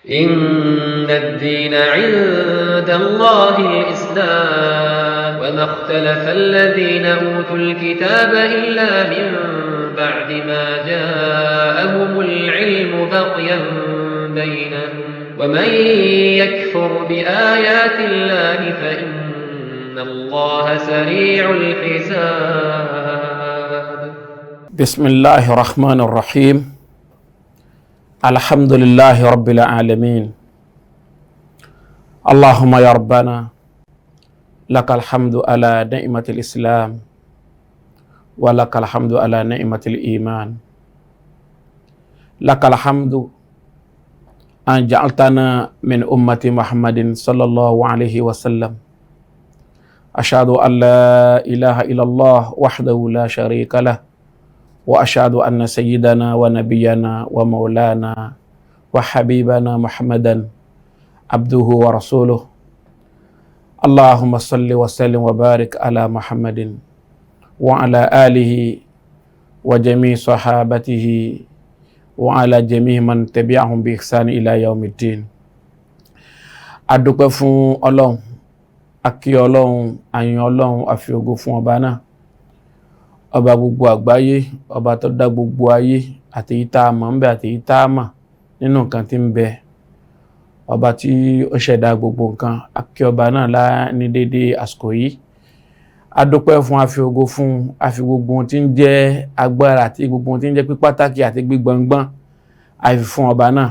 إن الدين عند الله الإسلام وما اختلف الذين أوتوا الكتاب إلا من بعد ما جاءهم العلم بغيا بينهم ومن يكفر بآيات الله فإن الله سريع الحساب. بسم الله الرحمن الرحيم. الحمد لله رب العالمين. اللهم يا ربنا لك الحمد على نعمة الإسلام، ولك الحمد على نعمة الإيمان، لك الحمد أن جعلتنا من أمة محمد صلى الله عليه وسلم. أشهد أن لا إله إلا الله وحده لا شريك له، وأشهد أن سيدنا ونبينا ومولانا وحبيبنا محمدا عبده ورسوله. اللهم صل وسلم وبارك على محمد وعلى آله وجميع صحابته وعلى جميع من تبعهم بإحسان إلى يوم الدين. Adúpẹ́ fún Ọlọ́run, a kí Ọlọ́run, a yìn Ọlọ́run, a fi ògo fún ọba náà, ọba gbogbo àgbáyé, ọba tó dá gbogbo ayé, àti èyí tá a mọ̀ ń bẹ àti èyí tá a mọ̀ nínú nǹkan tí ń bẹ, ọba tí ó ṣẹ̀dá gbogbo nǹkan. A kí ọba náà lá ní dédé àsìkò yìí. A dúpẹ́ fún, a fi ògo fún, a fi gbogbo ohun tí ń jẹ́ agbára àti gbogbo ohun tí ń jẹ́ pípàtàkì àti gbígbọ̀ngbọ̀n, a fi fún ọba náà.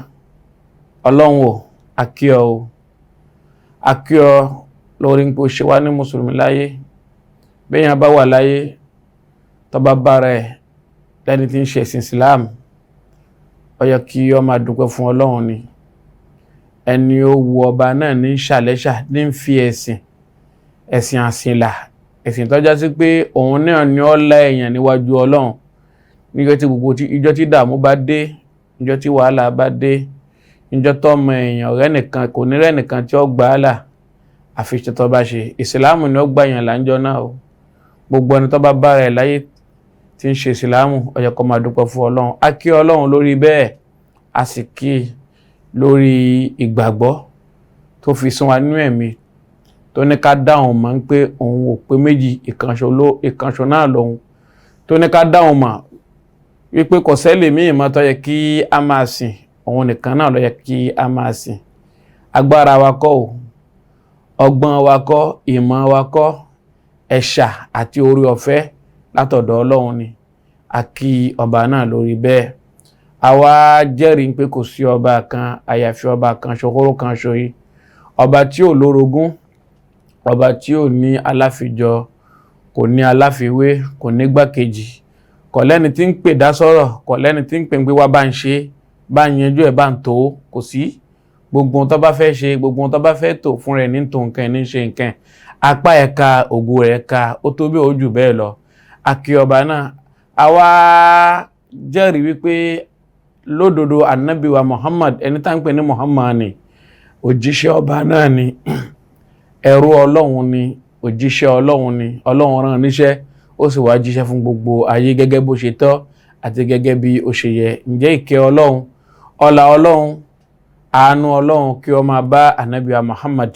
Ọlọ́run o, a kí ọ o, a kí ọ lórí ń pé o ṣe wá ní mùsùlùmí láyé. Béèyàn bá wà láyé, tó bá bára ẹ̀ lẹ́ni tí ń ṣe ẹ̀sìn Islam, ó yẹ kí ó máa dúpẹ́ fún Ọlọ́run ni. Ẹni ó wu ọba náà ní ṣàlẹ́ṣà ní ń fi ẹ̀sìn àsìnlà, ẹ̀sìn tó já sí pé òun náà ni ó la èèyàn níwájú Ọlọ́run níjọ́ tí gbogbo ìjọ́ tí dààmú bá dé, ìjọ́ tí wàhálà bá dé, ìjọ́ tọ́mọ èèyàn ọ̀rẹ́ nìkan kò ní rẹ́ nìkan tí ó gbà á là àfi ṣe tó bá ṣe ìsìláàmù ni ó gbà yàn láńjọ́ náà o. Gbogbo ẹni tó bá bára ẹ̀ láyé tí ń ṣe ìsìláàmù, ó yẹ kó máa dúpẹ́ fún Ọlọ́run. A kí Ọlọ́run lórí bẹ́ẹ̀, a sì kí lórí ìgbàgbọ́ tó fi sún wa nínú ẹ̀mí, tó ní ká dáhùn mọ̀ ń pé òun ò pé méjì, ìkànṣó náà lòun, tó ní ká dáhùn mọ̀ wípé kò sẹ́lẹ̀ míì mọ́ tó yẹ kí a máa sìn, òun nìkan náà ló yẹ kí a máa sìn. Agbára wa kọ́ o, ọgbọ́n wa kọ́, ìmọ̀ wa kọ́, ẹ̀ṣà àti orí ọ̀fẹ́ látọ̀dọ̀ Ọlọ́run ni. A kí ọba náà lórí bẹ́ẹ̀. Àwa jẹ́rìí pé kò sí ọba kan àyàfi ọba kan ṣokóró kan ṣoyí, ọba tí ò lórogún, ọba tí ò ní aláfijọ, kò ní aláfiwé, kò ní gbákejì, kò lẹ́ni tí ń pè dá sọ̀rọ̀, kò lẹ́ni tí ń pè ń pé wá bá ń ṣe, bá ń yanjú ẹ̀, bá ń tó, kò sí. Gbogbo ohun tó bá fẹ́ ṣe, gbogbo ohun tó bá fẹ́ tò fún rẹ̀ ní tò nǹkan ní ṣe nǹkan. Apá ẹ̀ka ògo rẹ̀ ka, ó tó bí ó jù bẹ́ẹ̀ lọ. A kí ọba náà. Àwa jẹ́rìí wípé lódodo ànábì wa Muhammad, ẹni tá ń pè ní Muhammad ni, òjíṣẹ́ ọba náà ni, ẹrú Ọlọ́run ni, òjíṣẹ́ Ọlọ́run ni. Ọlọ́run rán níṣẹ́, ó sì wá jíṣẹ́ fún gbogbo ayé gẹ́gẹ́ bó ṣe tọ́ àti gẹ́gẹ́ bí ó ṣe yẹ. Ǹjẹ́ ìkẹ́ Ọlọ́run, ọlá Ọlọ́run, àánú Ọlọ́run kí ó máa bá ànábì wa Muhammad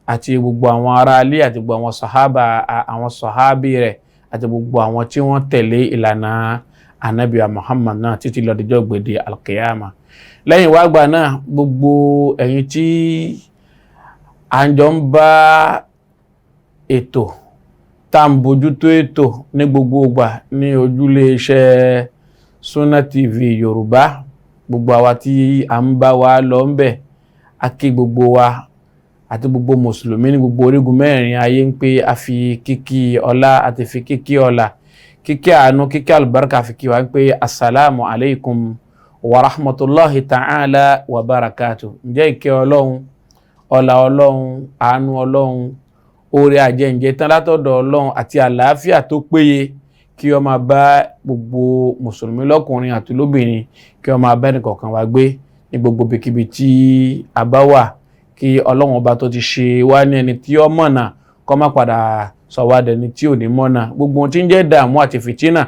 àti gbogbo àwọn ará ilé àti gbogbo àwọn sàhábà, àwọn sàhábì rẹ̀, àti gbogbo àwọn tí wọ́n tẹ̀lé ìlànà ànábì wa Muhammad náà títí lọ́dọjọ́ gbèdé alkiyama. Lẹ́yìn wá gbà náà, gbogbo ẹ̀yin tí à ń jọ ń bá ètò tá à ń bójútó ètò ní gbogbo ìgbà ní ojúlé iṣẹ́ Sunna TV Yorùbá, gbogbo àwa tí à ń bá wa lọ ń bẹ̀, a kí gbogbo wa àti gbogbo mùsùlùmí ní gbogbo orígun mẹ́rin ayé ń pé a fi kíkí ọlá àti fi kíkí ọlá, kíkí àánú, kíkí àlùbáríkà fi kí wa ń pé asalaamu alaykum wa rahmatulahi ta'ala wa barakatu. Ǹjẹ́ ìkẹ́ Ọlọ́run, ọlá Ọlọ́run, àánú Ọlọ́run, oore àjẹǹjẹ tán látọ̀dọ̀ Ọlọ́run àti àlàáfíà tó péye kí ó máa bá gbogbo mùsùlùmí lọ́kùnrin àti lóbìnrin, kí ó máa bá ẹnìkọ̀ọ̀kan wa gbé ní gbogbo ibikíbi tí a bá wà. Kí Ọlọ́run ọba tó ti ṣe wá ní ẹni tí ó mọ̀nà kó má padà sọ wá dẹni tí ò ní mọ̀nà. Gbogbo ohun tí ń jẹ́ ìdààmú àti fìtínà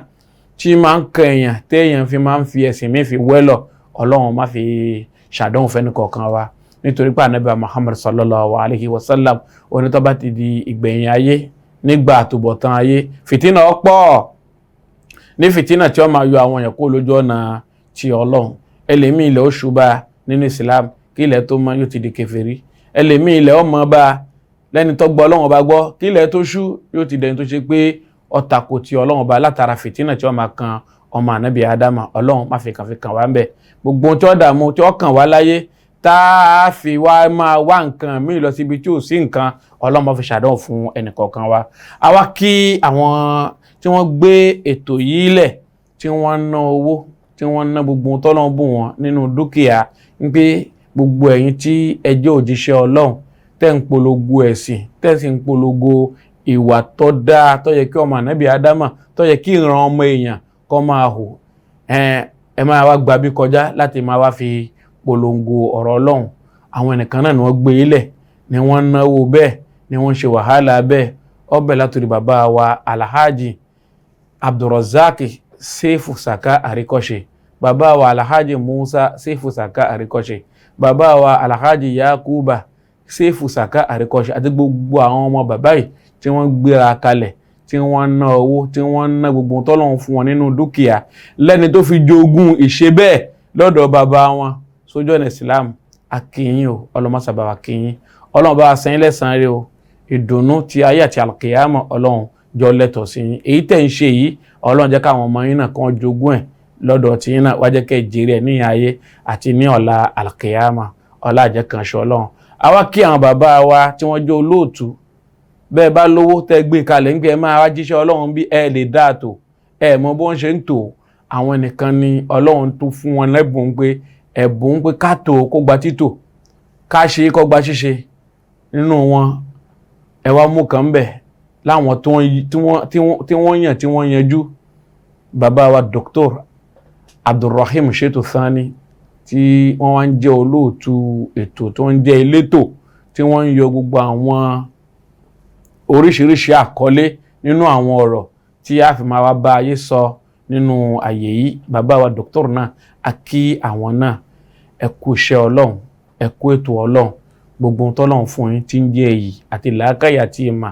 tí máa ń kan èèyàn téèyàn fi máa ń fi ẹ̀sìn mi fi wẹ́lọ̀, Ọlọ́run má fi ṣàdánwò fẹ́ni kọ̀ọ̀kan wa. Nítorí pé Ànábì Muhammad sallallahu alayhi wa sallam oní tó bá ti di ìgbẹ̀yìn ayé, nígbà àtúbọ̀tán ayé, fìtínà ọ̀pọ̀ ní fìtínà tí ó máa yọ àwọn èèyàn kó lójú ọ̀nà ti Ọlọ́run. Ẹlẹ́mí ilẹ̀ ó ṣùbà nínú Islam, kí ilẹ̀ tó mọ́ yóò ti di kèfèrí. Ẹlẹ́mí ilẹ̀ ó mọ́ bá lẹ́ni tó gbọ́ Ọlọ́run ọba gbọ́, kí ilẹ̀ tó ṣú yóò ti dẹni tó ṣe pé ó tako ti Ọlọ́run ọba látara fìtínà tí ó máa kan ọmọ Ànábì Ádámà. Ọlọ́run má fi kàn fi kàn wá ń bẹ̀. Gbogbo ohun tí ó dààmú tí ó kàn wá láyé tá a fi wá máa wá nǹkan míì lọ síbi tí ò sí nǹkan, Ọlọ́run má fi ṣàdánwò fún ẹnìkọ̀ọ̀kan wa. Àwa kí àwọn tí wọ́n gbé ètò yìí lẹ̀, tí wọ́n ná owó, tí wọ́n ná gbogbo ohun tọ́lọ́run bù wọ́n nínú dúkìá, ń pé gbogbo ẹ̀yin tí ẹ jẹ́ òjíṣẹ́ Ọlọ́run, tẹ́ ń polongo ẹ̀sìn, tẹ́ sì ń polongo ìwà tó dáa tó yẹ kí ọmọ Ànábì Ádámà, tó yẹ kí ìran ọmọ èèyàn kó máa hù, ẹ máa wá gbàbí kọjá láti máa wá fi polongo ọ̀rọ̀ Ọlọ́run. Àwọn ẹnìkan náà ni wọ́n gbé ilẹ̀, ni wọ́n náwó bẹ́ẹ̀, ni wọ́n ṣe wàhálà bẹ́ẹ̀. Ọbẹ̀ látòrí bàbá wa Alhaji Abdulrazak Seifu Saka Àríkọ́ṣe, bàbá wa Alhaji Musa Seifu Saka Àríkọ́ṣe, bàbá wa Alhaji Yakuba Seifu Saka Àríkọ́ṣe, àti gbogbo àwọn ọmọ bàbá yìí tí wọ́n gbéra kalẹ̀, tí wọ́n ná owó, tí wọ́n ná gbogbo tọ́lọ́run fún wọn nínú dúkìá, lẹ́ni tó fi jogún ìṣe bẹ́ẹ̀ lọ́dọ̀ bàbá wọn sójú ọ̀nà Islam. Akínyìn o, ọlọ́mọsàbà akínyìn, Ọlọ́run bá wa san yín lẹ́san rere o. Ìdùnnú ti ayé àti àlùkìyámọ̀ Ọlọ́run jọ lẹ́tọ̀ sí yín. Èyí tẹ̀ ń ṣe yìí, Ọlọ́run jẹ́ káwọn ọmọ yín náà kàn jogún ẹ̀ lọ́dọ̀ tí yín náà, wá jẹ́ kẹ́ jèrè ẹ̀ ní ayé àti ní ọ̀la àlùkìyámọ̀, ọ̀la àjẹkànṣe Ọlọ́run. Àwa kí àwọn bàbá wa tí wọ́n jẹ́ olóòtú. Bẹ́ẹ̀ bá lówó tẹ́ gbé kalẹ̀ ń gbé ẹ máa wá jíṣẹ́ Ọlọ́run bí ẹ lè dáa tó, ẹ mọ bó ń ṣe ń tò. Àwọn nìkan ni Ọlọ́run tó fún wọn lẹ́bùn pé ẹ̀bùn pé ká tò kó gba títò, ká ṣe kó gba ṣíṣe nínú wọn. Ẹ wá mú kan bẹ̀ láwọn tí wọ́n yàn tí wọ́n yanjú, bàbá wa Dr. Abdulrahim Shetu Thani, tí wọ́n wá ń jẹ́ olóòtú ètò, tó ń jẹ́ elétò, tí wọ́n ń yọ gbogbo àwọn oríṣiríṣi àkọlé nínú àwọn ọ̀rọ̀ tí a fi máa wá bá ayé sọ nínú àyè yìí. Bàbá wa Dr. náà, a kí àwọn náà, ẹ kú iṣẹ́ Ọlọ́run, ẹ kú ètò Ọlọ́run. Gbogbo ohun tọ́lọ́run fún yín tí ń jẹ́ èyí àti làákàyè àti ìmọ̀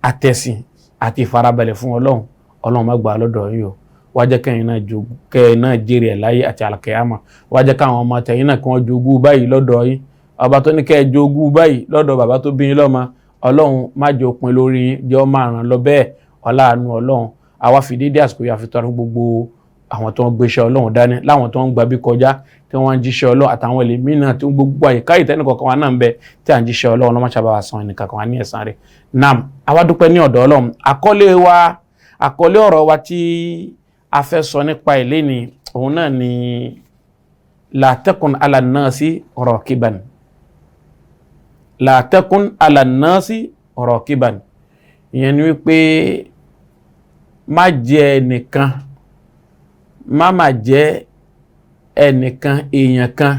àtẹ̀sìn àti ìfarabalẹ̀ fún Ọlọ́run, Ọlọ́run má gbà á lọ́dọ̀ yín o. Wá jẹ́ kẹ́yìn náà jogún, kẹ́yìn náà jèrè ẹ̀ láyé àti àlùkìyámà. Wá jẹ́ káwọn ọmọ tẹ̀yìn náà kí wọ́n jogún báyìí lọ́dọ̀ yín. Ọba tó ní kẹ́ ẹ jogún báyìí lọ́dọ̀ bàbá tó bí yín lọ́mọ, Ọlọ́run má jẹ́ òpin lórí yín, jẹ́ ó máa ràn lọ bẹ́ẹ̀. Ọláàánú Ọlọ́run. Àwa fi dédé àsìkò yìí àfi tọrọ fún gbogbo àwọn tó ń gbéṣẹ́ Ọlọ́run dání, láwọn tó ń gbàbí kọjá tí wọ́n ń jíṣẹ́ Ọlọ́run, àtàwọn ẹlẹ́mìí náà tí gbogbo àyíká ìtẹ́nìkọ̀ọ̀kan wa náà ń bẹ tí à ń jíṣẹ́ Ọlọ́run. Lọ́mọ sábà wa san ẹnìkankan wa ní ẹ̀san rẹ̀. Nam, àwa dúpẹ́ ní ọ̀dọ̀ Ọlọ́run. Àkọlé wa, àkọlé ọ̀rọ̀ wa tí a fẹ́ sọ nípa ilé ni òun náà ni la takun ala nnasi rakiban. La takun ala nnasi rakiban. Ìyẹn ni wípé má jẹ́ ẹnìkan, má má jẹ́ ẹnìkan, èèyàn kan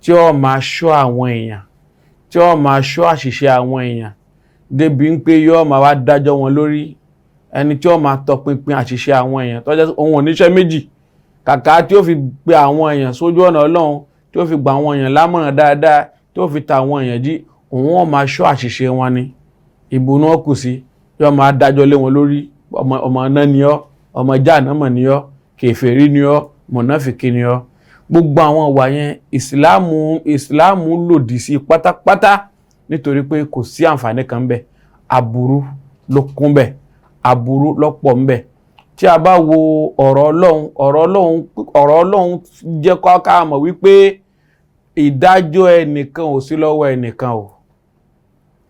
tí ó máa ṣọ́ àwọn èèyàn, tí ó máa ṣọ́ àṣìṣe àwọn èèyàn débi ń pé yóò máa wá dájọ́ wọn lórí, ẹni tí ó máa tọpinpin àṣìṣe àwọn èèyàn tó jẹ́ òun oníṣẹ́ méjì, kàkà tí ó fi pe àwọn èèyàn sójú ọ̀nà Ọlọ́run, tí ó fi gba àwọn èèyàn lámọ̀ràn dáadáa, tí ó fi ta àwọn èèyàn jí, òun ó máa ṣọ́ àṣìṣe wọn ni. Ìbùnú ó kù sí, yóò máa dájọ́ lé wọn lórí. Ọmọ náà ni ọ́, ọmọ jáànámọ̀ ni ọ́, kèfèrí ni ọ́, mọ̀náfìkì ni ọ́. Gbogbo àwọn ìwà yẹn Ìsìláàmù lòdì sí pátápátá, nítorí pé kò sí àǹfààní kan bẹ́ẹ̀, aburú ló kún bẹ́ẹ̀, aburú lọ́pọ̀ ń bẹ. Tí a bá wo ọ̀rọ̀ Ọlọ́run, ọ̀rọ̀ Ọlọ́run jẹ́ ká mọ̀ wípé ìdájọ́ ẹnìkan ò sí lọ́wọ́ ẹnìkan o.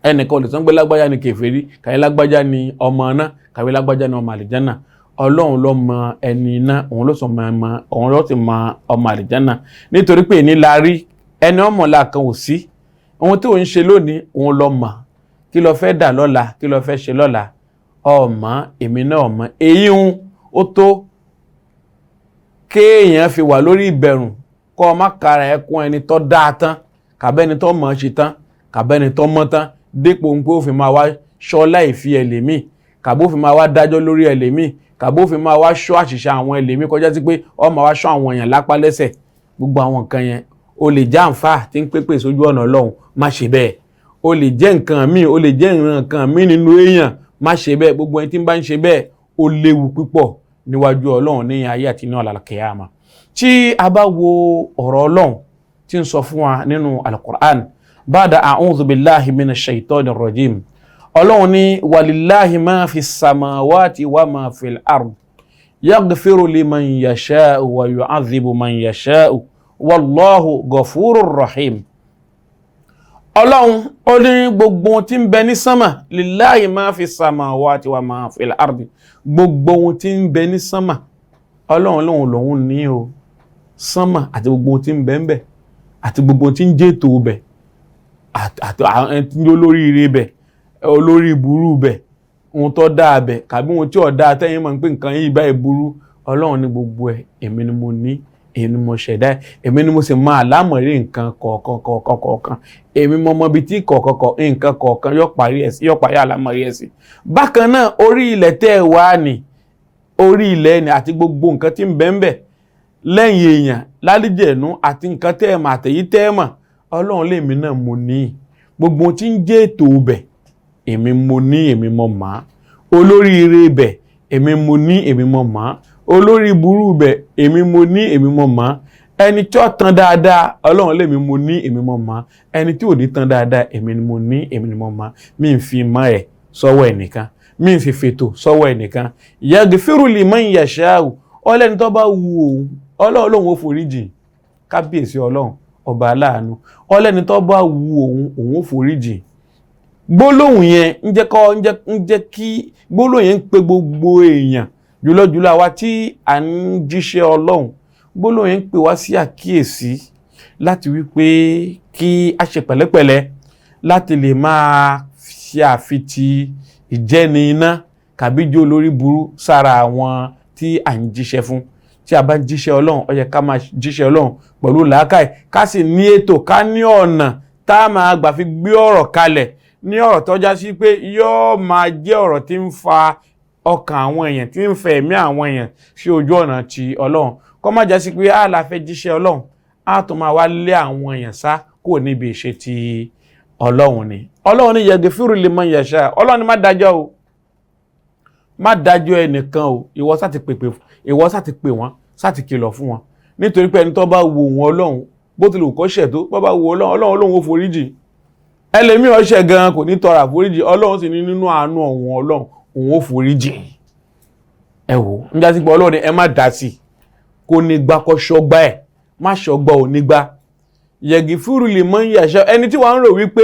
Ẹnìkan ò lè sọ pé lágbájá ni kèfèrí, kàwé lágbájá ni ọmọ náà, kàwé lágbájá ni ọmọ àlìjánà. Ọlọ́run ló mọ ẹni náà, òun ló sì mọ ọmọ àlìjánà. Nítorí pé ní la rí ẹni ọmọlá kan ò sí. Ohun tí òun ṣe lónìí òun ló mọ̀. Kí ló fẹ́ dà lọ́la, kí ló fẹ́ ṣe lọ́la, ọmọ èmi náà ọmọ. Èyí ń ó tó kéèyàn fi wà lórí ìbẹ̀rù, kọ́ ọ má kara ẹ kún ẹni tó dáa tán, kàbẹ́ni tó mọ̀ ọ́ ṣe tán, kàbẹ́ni tó mọ́ tán, dípò ń pé ó fi máa wá ṣọ́ láì fi ẹlẹ́mìí, kàbó fi máa wá dájọ́ lórí ẹlẹ́mìí, kàbó fi máa wá ṣọ́ àṣìṣe àwọn ẹlẹ́mìí, kọjá sí pé ó máa wá ṣọ́ àwọn èèyàn lápá lẹ́sẹ̀. Gbogbo àwọn nǹkan yẹn O lè jẹ́ àǹfà tí ń pépè sójú ọ̀nà Ọlọ́run, má ṣe bẹ́ẹ̀. O lè jẹ́ nǹkan míì, o lè jẹ́ ìran nǹkan míì nínú èèyàn, má ṣe bẹ́ẹ̀. Gbogbo ẹni tí ń bá ń ṣe bẹ́ẹ̀, ó léwu púpọ̀ níwájú Ọlọ́run ní ayé àti ní ọ̀la kìyàmá. Tí a bá wo ọ̀rọ̀ Ọlọ́run tí ń sọ fún wa nínú Al-Qur'an, ba'da a'udhu billahi minash shaitanir rajim, Ọlọ́run ní walillahi ma fi samawati wa ma fil ard yaghfiru liman yasha'u wa yu'adhibu man yasha'u wallahu ghafurur rahim. Ọlọ́run ó ní gbogbo ohun tí ń bẹ ní sánmà, lillahi ma fi samawati wa ma fil ardi, gbogbo ohun tí ń bẹ ní sánmà Ọlọ́run lòun lòun ní o, sánmà àti gbogbo ohun tí ń bẹ ń bẹ àti gbogbo ohun tí ń jẹ́ ètò bẹ àti àwọn tí ń jẹ́ olóríire bẹ, olórí burú bẹ, ohun tó dáa bẹ kàbí ohun tí ò dáa tẹ́yìn mọ̀ pé nǹkan yìí báyìí burú, Ọlọ́run ní gbogbo ẹ̀ èmi ni mo ní, èmi ni mo ṣẹ̀dá ẹ̀, èmi ni mo sì máa lámọ̀rí nǹkan kọ̀ọ̀kan kọ̀ọ̀kan kọ̀ọ̀kan, èmi mọ mọ ibi tí kọ̀ọ̀kan nǹkan kọ̀ọ̀kan yóò parí ẹ̀ sí, yóò parí àlámọ̀rí ẹ̀ sí. Bákan náà orí ilẹ̀ tẹ́ ẹ wá ní, orí ilẹ̀ ni àti gbogbo nǹkan tí ń bẹ ń bẹ lẹ́yìn èèyàn lálìjẹ̀nú àti nǹkan tẹ́ ẹ mọ̀ àtẹ̀yí tẹ́ ẹ mọ̀, Ọlọ́run lèmi náà mo ní gbogbo ohun tí ń jẹ́ ètò ibẹ̀, èmi mo ní, èmi mo mọ̀ á. Olóríire ibẹ̀, èmi mo ní, èmi mo mọ̀ á. Olórí burú ibẹ̀, èmi mo ní, èmi mo mọ̀ á. Ẹni tí ó tan dáadáa, Ọlọ́run lèmi mo ní, èmi mo mọ̀ á. Ẹni tí ò ní tan dáadáa, èmi ni mo ní, èmi ni mo mọ̀ á. Mi ń fi mọ́ ẹ̀ sọ́wọ́ ẹnìkan, mi ń fi fètò sọ́wọ́ ẹnìkan. Yaghfiru liman yasha'u, ọlẹ́ni tó bá wu òun, Ọlọ́run lòun ó foríjìn. Kábíyèsí Ọlọ́run ọba aláàánú, ọlẹ́ni tó bá wu òun, òun ó foríjìn. Gbólóhùn yẹn ń jẹ́ kọ́ ń jẹ́ kí gbólóhùn yẹn ń pe gbogbo èèyàn, jùlọjùlọ àwa tí à ń jíṣẹ́ Ọlọ́run. Gbólóhùn yẹn ń pè wá sí àkíyèsí láti wí pé kí a ṣe pẹ̀lẹ́pẹ̀lẹ́ láti lè máa ṣe àfitì ìjẹni iná kàbí jó lórí burú sára àwọn tí à ń jíṣẹ́ fún. Tí a bá ń jíṣẹ́ Ọlọ́run, ó yẹ ká máa jíṣẹ́ Ọlọ́run pẹ̀lú làákàyè, ká sì ní ètò, ká ní ọ̀nà tá a máa gbà fi gbé ọ̀rọ̀ kalẹ̀ ní ọ̀rọ̀ tó já sí pé yóò máa jẹ́ ọ̀rọ̀ tí ń fa ọkàn àwọn èèyàn, tí ń fẹ́ ẹ̀mí àwọn èèyàn sí ojú ọ̀nà ti Ọlọ́run. Kó má já sí pé a la fẹ́ jíṣẹ́ Ọlọ́run, a tún máa wá lé àwọn èèyàn sá kúrò níbi ìṣe ti Ọlọ́run ni. Ọlọ́run ní yaghfiru liman yasha. Ọlọ́run ní má dájọ́ o, má dájọ́ ẹnìkan o, ìwọ sá ti pèpè, ìwọ sá ti pè wọ́n, sá ti kìlọ̀ fún wọn. Nítorí pé ẹni tó bá wo òun Ọlọ́run, bó tilẹ̀ wù kó ṣẹ̀ tó, bó bá wo Ọlọ́run, Ọlọ́run lòun ó foríjì. Ẹlẹ́mìí ọ̀ṣẹ̀ gan kò ní tọrọ àforíjì, Ọlọ́run sì ní nínú àánú ọ̀hún Ọlọ́run òun ó foríjì. Ẹ wò ó, ń jásí pé Ọlọ́run ẹ má dá sí i, kò ní gbà kó ṣọgbà ẹ̀, má ṣọgbà ò ní gbà. Yaghfiru liman yasha, ẹni tí wàá ń rò wípé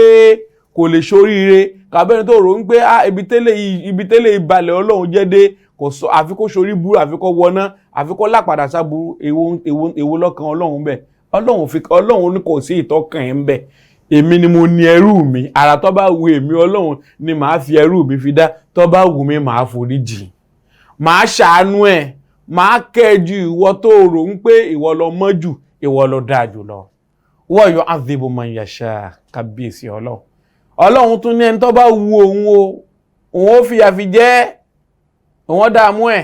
kò lè ṣoríire, kàbẹ́ni tó rò wípé ibi tẹ́lẹ̀ ìbalẹ̀ Ọlọ́run jẹ́ dé, kò sọ àfi kó ṣorí burú, àfi kó wọná, àfi kó lápadà sáburú, èwo èwo èwo lọ́kàn Ọlọ́run bẹ́ẹ̀? Ọlọ́run fi Ọlọ́run ní kò sí ìtọ́kàn ẹ̀ ń bẹ̀. Èmi ni mo ní ẹrú mi, àrà tó bá wù èmi Ọlọ́run ni màá fi ẹrú mi fi dá, tó bá wù mí màá forí jì, màá ṣàánú ẹ̀, màá kẹ́ ju ìwọ tó rò ń pé ìwọ lọ mọ́ jù, ìwọ lọ dáa jù lọ. Wa yu'adhibu man yasha. Kábíyèsí Ọlọ́run. Ọlọ́run tún ní ẹni tó bá wù òun o, òun ó fìyà fi jẹ́, òun ó dààmú ẹ̀.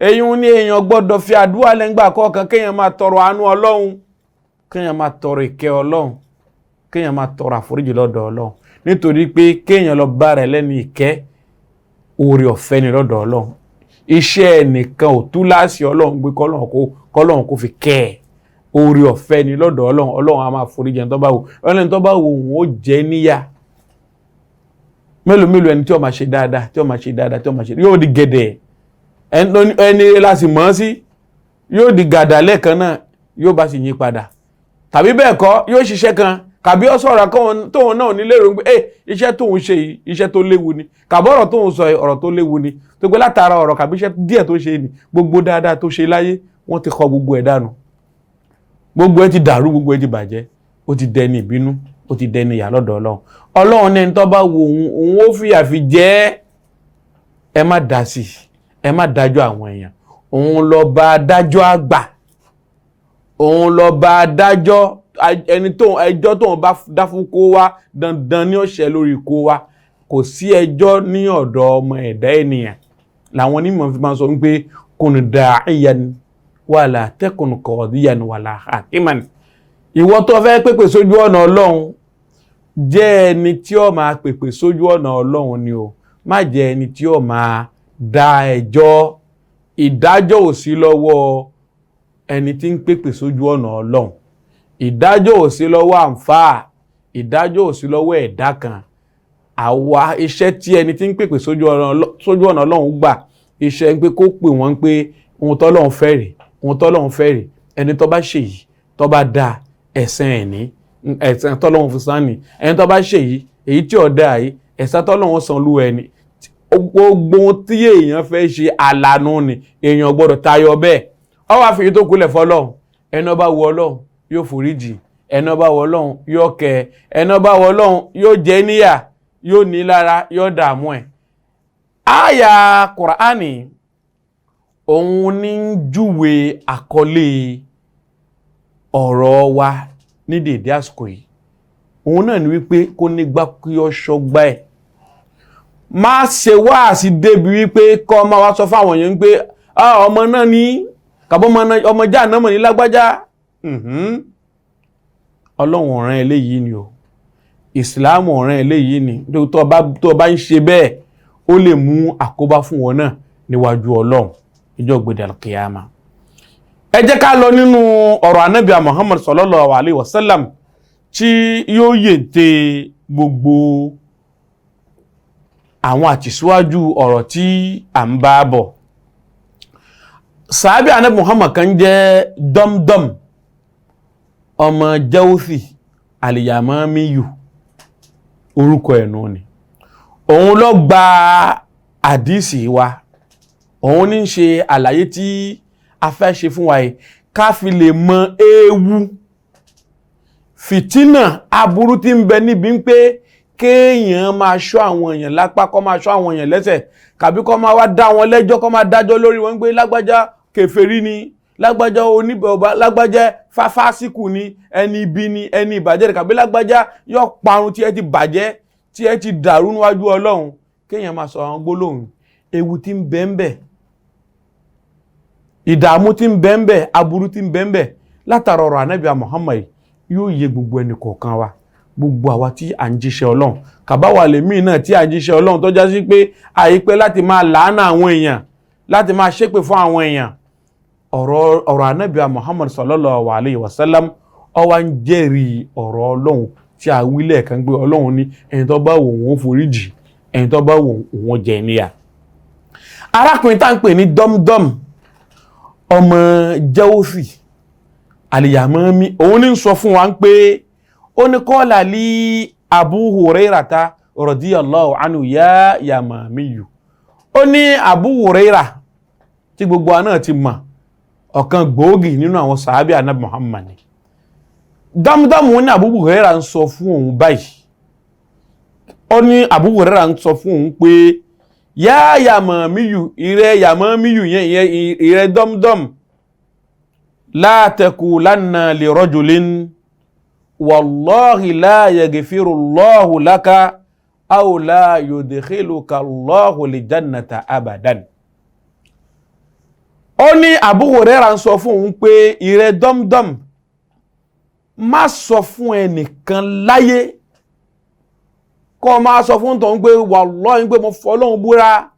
Èyí ní èèyàn gbọ́dọ̀ fi àdúrà lẹ́ngbà kọ̀ọ̀kan, kéèyàn máa tọrọ àánú Ọlọ́run, kéèyàn máa tọrọ ìkẹ́ Ọlọ́run, kéèyàn máa tọrọ àforíjì lọ́dọ̀ Ọlọ́run. Nítorí pé kéèyàn lọ bá rẹ̀ lẹ́nu ìkẹ́, oore ọ̀fẹ́ ni lọ́dọ̀ Ọlọ́run. Iṣẹ́ ẹnìkan ò tú láàsì Ọlọ́run gbé kọ́lọ́run kó fi kẹ́ ẹ̀. Oore ọ̀fẹ́ ni lọ́dọ̀ Ọlọ́run. Ọlọ́run á máa foríjì ẹni tó bá wù, ẹni tó bá wù òun ó jẹ́ níyà. Mélòó mélòó ẹni tí ó máa ṣe dáadáa, tí ó máa ṣe dáadáa, tí ó máa ṣe, yóò di gẹ̀dẹ̀ ẹni láti mọ̀ ọ́n sí, yóò di gàdà lẹ́ẹ̀kan náà, yóò bá sì yí padà. Tàbí bẹ́ẹ̀ kọ́, yóò ṣiṣẹ́ kan kàbí ó sọ̀rọ̀ tóun náà ní lérò pé ẹ iṣẹ́ tóun ṣe yìí, iṣẹ́ tó léwu ni, kàbí ọ̀rọ̀ tóun sọ yìí, ọ̀rọ̀ tó léwu ni, tó gbé látara ọ̀rọ̀ kàbí iṣẹ́ díẹ̀ tó ṣe ni, gbogbo dáadáa tó ṣe láyé wọ́n ti kọ gbogbo ẹ̀ dànù, gbogbo ẹ̀ ti dàrú, gbogbo ẹ̀ ti bàjẹ́, ó ti dẹni ìbínú, ó ti dẹni ìyà lọ́dọ̀ Ọlọ́run. Ọlọ́run ní ẹni tó bá wo òun, òun ó fìyà fi jẹ ẹ́. Ẹ má dá sí i, ẹ má dájọ́ àwọn èèyàn. Òun lọ bá adájọ́ àgbà, òun lọ bá adájọ́ ẹni tó ẹjọ́ tóun bá dá fún kó wá, dandan ní ọ̀sẹ̀ lórí kó wá. Kò sí ẹjọ́ ní ọ̀dọ̀ ọmọ ẹ̀dá ènìyàn. Làwọn onímọ̀ fi máa sọ wípé kun da'iyan wala takun qadiyan wala hakiman. Ìwọ tó fẹ́ pèpè sójú ọ̀nà Ọlọ́run, jẹ́ ẹni tí ó máa pèpè sójú ọ̀nà Ọlọ́run ni o, má jẹ́ ẹni tí ó máa dá ẹjọ́. Ìdájọ́ ò sí lọ́wọ́ ẹni tí ń pèpè sójú ọ̀nà Ọlọ́run, ìdájọ́ ò sí lọ́wọ́ àǹfààní, ìdájọ́ ò sí lọ́wọ́ ẹ̀dá kan. Àwa iṣẹ́ tí ẹni tí ń pèpè sójú ọ̀nà Ọlọ́run gbà, iṣẹ́ ń pé kó pè wọ́n pé ohun tọ́lọ́run fẹ́ rè, ohun tọ́lọ́run fẹ́ rè. Ẹni tó bá ṣe yìí tó bá da ẹ̀san ẹ̀ ní, ẹ̀san tọ́lọ́run fi san ni. Ẹni tó bá ṣe yìí, èyí tí ò dáa yìí, ẹ̀san tọ́lọ́run san lú ẹni. Gbogbo ohun tí èèyàn fẹ́ ṣe àlànà ni, èèyàn gbọ́dọ̀ tayọ bẹ́ẹ̀. Ó wá fi èyí tó kulẹ̀ fọlọ́run. Ẹni ó bá wu Ọlọ́run yóò foríjì, ẹni ó bá wu Ọlọ́run yóò kẹ́, ẹni ó bá wu Ọlọ́run yóò jẹ níyà, yóò ní lára, yóò dààmú ẹ̀. Àyà Kùránì òun ní ń júwe àkọlé ọ̀rọ̀ wa ní dèdé àsìkò yìí. Òun náà ni wípé kó nígbà kí ó ṣọgbà ẹ̀. Má ṣe wáàsí débi wípé kọ́ máa wá sọ fáwọn èèyàn pé ọmọ náà ní kàbọ́ ọmọ já náà mọ̀ ní lágbájá. Ọlọ́run ọ̀ràn eléyìí ni o, Ìsìláàmù ọ̀ràn eléyìí ni. Tó bá ń ṣe bẹ́ẹ̀, ó lè mú àkóbá fún wọn náà níwájú Ọlọ́run ìjọ gbèdé alkiyama. Ẹ jẹ́ ká lọ nínú ọ̀rọ̀ Ànábì Muhammad sallallahu alayhi wa sallam tí yóò yète gbogbo àwọn àtìsíwájú ọ̀rọ̀ tí à ń bá bọ̀. Sàábì Ànábì Muhammad kan jẹ́ Damdam ọmọ Jawfi Al-Yamamiyu, orúkọ ẹ̀ nù ni. Òun ló gba àdísì wa, òun ní ṣe àlàyé tí a fẹ́ ṣe fún wa yìí ká fi lè mọ ewu fìtínà aburú tí ń bẹ níbi ń pé kéèyàn máa ṣọ́ àwọn èèyàn lápá, kó máa ṣọ́ àwọn èèyàn lẹ́sẹ̀, kàbí kó máa wá dá wọn lẹ́jọ́, kó máa dájọ́ lórí wọn pé lágbájá kèfèrí ni, lágbájá oníbọ̀ọ̀bá, lágbájá fáfásíkù ni, ẹni ibi ni, ẹni ìbàjẹ́ ni, kàbí lágbájá yóò parun tí ẹ ti bàjẹ́, tí ẹ ti dàrú níwájú Ọlọ́run. Kéèyàn máa sọ àwọn gbólóhùn ewu tí ń bẹ ń bẹ, ìdààmú tí ń bẹ ń bẹ, aburú tí ń bẹ ń bẹ látara ọ̀rọ̀ Ànábì Muhammad yóò yé gbogbo ẹnì kọ̀ọ̀kan wa, gbogbo àwa tí à ń jíṣẹ́ Ọlọ́run, kàbáwà lèmi náà tí à ń jíṣẹ́ Ọlọ́run, tó já sí pé àìpẹ́ láti máa làánà àwọn èèyàn, láti máa ṣépè fún àwọn èèyàn. Ọ̀rọ̀ Ànábì Muhammad sallallahu alayhi wa sallam ó wá ń jẹ́rìí ọ̀rọ̀ Ọlọ́run tí a wí lẹ́ẹ̀kan pé Ọlọ́run ní ẹni tó bá wò wọ́n foríjì, ẹni tó bá wò wọ́n jẹ níyà. Arákùnrin tá ń pè ní Damdam ọmọ Jawfi Al-Yamami, òun ní sọ fún wa pé ó ní qala li Abu Hurairata radiyallahu anhu ya Yamamiyu. Ó ní Abu Huraira tí gbogbo wa náà ti mọ̀, ọ̀kan gbòógì nínú àwọn sàábì Ànábì Muhammad. Damdam ní Abu Huraira ń sọ fún òun báyìí, ó ní Abu Huraira ń sọ fún òun pé ya Yamamiyu, ìrẹ Yamamiyu yẹn, ìrẹ Damdam, la taqulanna li rajulin wallahi la yaghfiru Allahu laka aw la yudkhiluka Allahu li-jannata abadan. Ó ní Abu Huraira ń sọ fún òun pé ìrẹ Damdam, má sọ fún ẹnìkan láyé kó máa sọ fún tòun pé wallahi pé mo fọlọ́hun búra,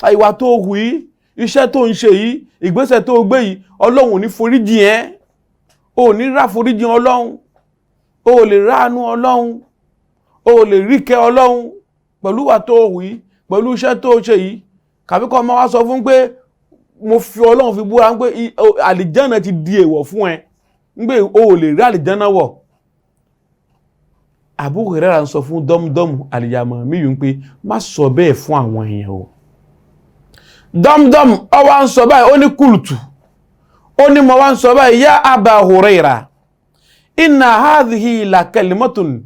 ìwà tó hù yìí, iṣẹ́ tó ń ṣe yìí, ìgbésẹ̀ tó gbé yìí, Ọlọ́run ò ní foríjì ẹ́, ò ní rà foríjì Ọlọ́run, o lè ráàánú Ọlọ́run, o lè ríkẹ́ Ọlọ́run pẹ̀lú ìwà tó hù yìí, pẹ̀lú iṣẹ́ tó ṣe yìí. Kàbí kó máa wá sọ fún pé mo fi Ọlọ́run fi búra pé àlìjánà ti di èèwọ̀ fún ẹ, pé o lè rí àlìjánà wọ̀. Abu Huraira ń sọ fún Damdam Al-Yamamiyu pé má sọ bẹ́ẹ̀ fún àwọn èèyàn o. Damdam ó wá ń sọ báyìí, ó ní kùlùtù, ó ní mo wá ń sọ báyìí, ya Aba Huraira, inna hadhihi la kalimatun